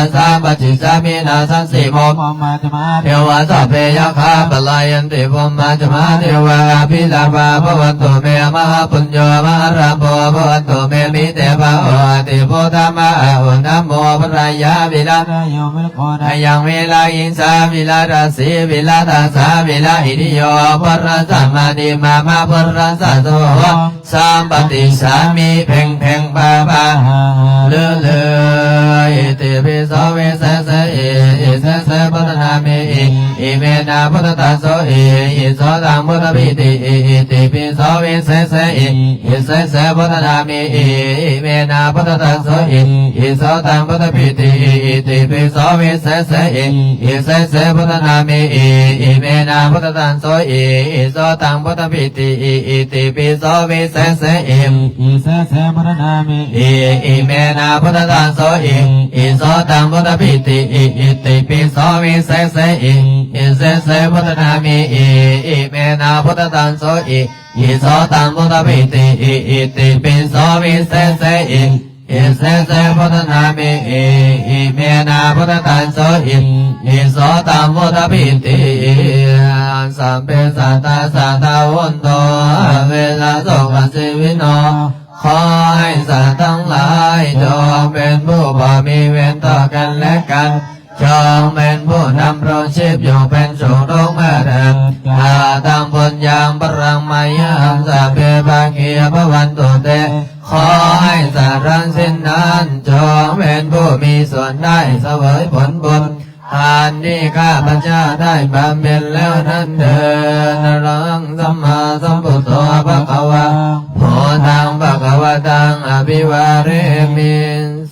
Sāminā santī bhummā ca mahādevā sabbe yakkhā palāyanti. Bhummā ca mahādevā abhilābhā bhavantu me, mahāpuñño mahālābho bhavantu me, mite bhāhoti bhuddhamā ahu. Namo virāya virādayo virāgoṇayaṃ virāhiṃsā virārājī virātacchā virāhiriyo purasamādī mama purasā saho sampaṭicchāmi. ເພັງເພັງ ປາປາ ລືລື Itipi so visese i, isese buddhanāme i, imenā buddhadaso i, iso taṃ buddhapi ti i. Itipi so visese i, isese buddhanāme i, imenā buddhadaso i, iso taṃ buddhapi ti i. Itipi so visese i, isese buddhanāme i, imenā buddhadaso i, iso taṃ buddhapi ti i. Itipi so visese i, isese buddhanāme i, imenā buddhadaso i, iso taṃ buddhapi ti i. Itipi so visese i, isese buddhanāme i, imenā buddhadaso i, iso taṃ buddhapi ti i. Itipi so visese i, isese buddhanāme i, imenā buddhadaso i, iso taṃ buddhapi ti i. Sabbe sattā sadā hontu, averā sokā sīvino. ຂໍໃຫ້ສັດທັງຫຼາຍ ຈົ່ງເປັນຜູ້ບໍ່ມີເວນຕໍ່ກັນແລະກັນ, ຈົ່ງເປັນຜູ້ດຳລົງຊີບຢູ່ເປັນສຸກທຸກເມື່ອເທີນ. Kataṃ puññaphalaṃ mayhaṃ sabbe bhāgī bhavantu te. ຂໍໃຫ້ສັດທັງສິ້ນນັ້ນ ຈົ່ງເປັນຜູ້ມີສ່ວນໄດ້ສະເຫວີຍຜົນບຸນ ອັນທີ່ຂ້າພະເຈົ້າໄດ້ບຳເພັນແລ້ວນັ້ນເທີນ. Arahaṃ sammāsambuddho bhagavā, buddhaṃ bhagavantaṃ abhivādemi.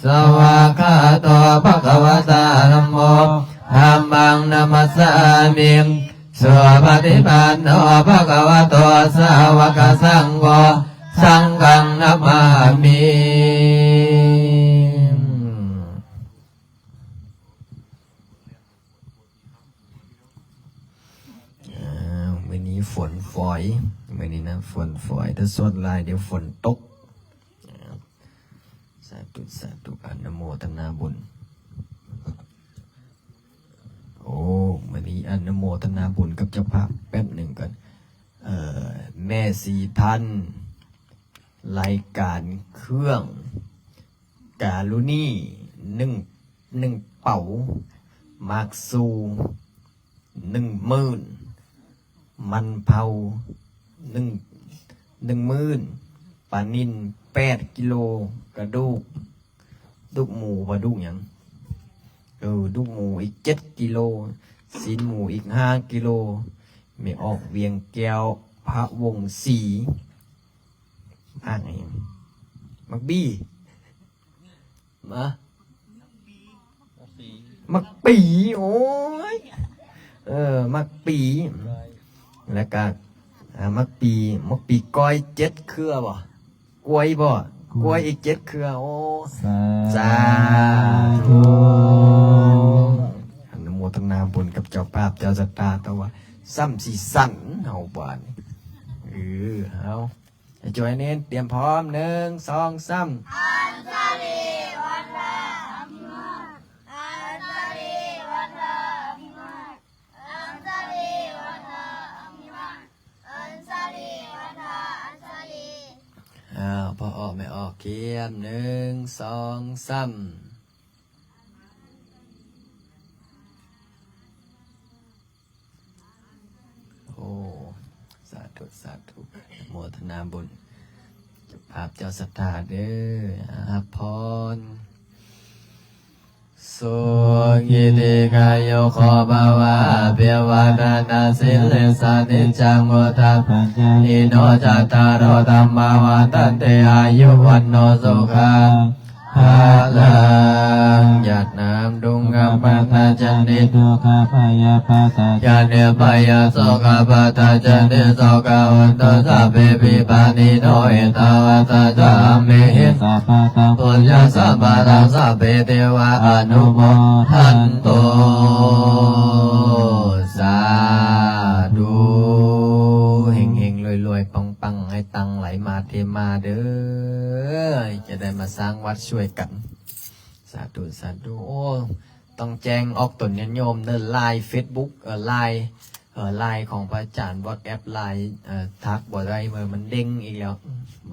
Svākkhāto bhagavatā dhammo, dhammaṃ namassāmi. Supaṭipanno bhagavato sāvakasaṅgho, saṅghaṃ namāmi. ອ່າ ມື້ນີ້ຝົນຝອຍ ມື້ນີ້ນະ ຝົນຝອຍ ແຕ່ສ່ວນຫຼາຍດຽວຝົນຕົກ. ອ່າ ສາທຸ ສາທຸ ອະນຸໂມທະນາບຸນ. ໂອ້ ມື້ນີ້ອະນຸໂມທະນາບຸນກັບເຈົ້າພາບແປັບໜຶ່ງກ່ອນ. ເອີ ແມ່ສີພັນ ລາຍການເຄື່ອງ ກາລຸນີ ໜຶ່ງ ໜຶ່ງເປົາ, ໝາກຊູ່ ໜຶ່ງໝື່ນ, ມັນເຜົາ ໜຶ່ງ ໜຶ່ງໝື່ນ, ປານິນ ແປດກິໂລ, ກະດູກ ດູກໝູບໍ່ ດູກຫຍັງ? ເອີ ດູກໝູອີກເຈັດກິໂລ, ຊີ້ນໝູອີກຫ້າກິໂລ. ແມ່ອອກວຽງແກ້ວ ພະວົງສີ. ໝາກຫຍັງ? ໝາກບີ. ມາ ໝາກປີ. ໂອ້ຍ ເອີ ໝາກປີ. ແລ້ວກະ ອ່າ ໝາກປີ ໝາກປີກ້ອຍເຈັດເຄືອບໍ່? ກ້ວຍບໍ່? ກ້ວຍ ກ້ວຍອີກເຈັດເຄືອ. ໂອ້ ສາ ສາທຸ ທຸ ອະນຸໂມທະນາບຸນກັບເຈົ້າພາບເຈົ້າສັດທາ. ແຕ່ວ່າຊ້ຳຊິສັ່ນເຮົາບາດນີ້. ເອີ ເອົາ ໃຫ້ຈອຍເນັ້ນ ຕຽມພ້ອມ ໜຶ່ງ ສອງ ສາມ. ອັນຊະລີວັດທະອະພິວາດ ອັນຊະລີວັດທະອະພິວາດ ອັນຊະລີວັດທະອະພິວາດ ອັນຊະລີວັດທະ ອັນຊະລີ. ອ້າວ ພໍ່ອອກແມ່ອອກ ກຽມ ໜຶ່ງ ສອງ ສາມ. ໂອ້ ສາທຸ ສາທຸ ອະນຸໂມທະນາບຸນ ເຈົ້າພາບເຈົ້າສັດທາເດີ ຮັບພອນ. ສຸຂີ ດີກາຍຸໂກ ພະວະ ອະພິວາທະນະສີລິສະ ນິຈຈັງ ວຸດທາປະຈາຍິໂນ ຈັດຕາໂລ ທຳມາ ວັດທັນຕິ ອາຍຸ ວັນໂນ ສຸຂັງ ພະລັງ. ຍະຖາ ທຸກຂະປັດຖະ ຈະນິ ທຸກຂະພະຍາ ປັດຖະ ຈະນິ ພະຍາ ໂສກະ ປັດຖະ ຈະນິ ໂສກະ ໂຫນຕຸ ສັບເພ ວິປານີໂນ ເອຕາວັດຕະ ຊະ ອະເມຫິ ສັບພະທັງ ປຸນຍະ ສັມປະທາ ສັບເພ ເທວາ ອະນຸໂມທັນຕຸ. ສາທຸ ເຮັງໆ ລວຍໆ ປັງໆ ໃຫ້ຕັງໄຫຼມາເທມາເດີ ຈະໄດ້ມາສ້າງວັດຊ່ວຍກັນ. ສາທຸ ສາທຸ. ໂອ້ ຕ້ອງແຈ້ງອອກຕົນຍາດໂຍມເດີ ລາຍເຟສບຸກ ເອີ ລາຍ ເອີ ລາຍຂອງພະອາຈານ ວອດແອັບ ລາຍ ເອີ ທັກບໍ່ໄດ້ ເອີ ມັນເດ້ງອີກແລ້ວ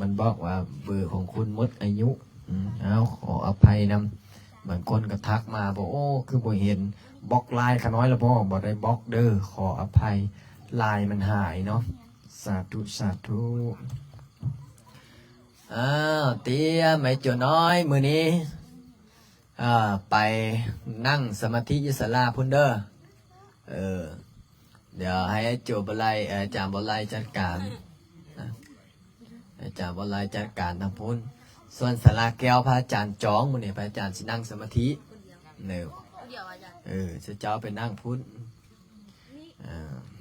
ມັນບອກວ່າເບີຂອງຄຸນໝົດອາຍຸ. ອືມ ເອົາ ຂໍອະໄພນຳ ບາງຄົນກໍທັກມາບອກ ໂອ້ ຄືບໍ່ເຫັນ ບລັອກລາຍຂ້ານ້ອຍລະບໍ? ບໍ່ໄດ້ບລັອກເດີ ຂໍອະໄພ ລາຍມັນຫາຍເນາະ. ສາທຸ ສາທຸ. ອ້າວ ຕຽມໄອ້ໂຈນ້ອຍ ມື້ນີ້ ເອີ ໄປນັ່ງສະມາທິຢູ່ສາລາພຸ້ນເດີ. ເອີ ດຽວໃຫ້ອາຈານບໍ່ໄລ ເອີ ອາຈານບໍ່ໄລຈັດການນະ ອາຈານບໍ່ໄລຈັດການທາງພຸ້ນ. ສ່ວນສາລາແກ້ວ ພະອາຈານຈອງ ມື້ນີ້ພະອາຈານຊິນັ່ງສະມາທິເດີ. ເອີ ເຈົ້າໄປນັ່ງພຸ້ນ. ເອີ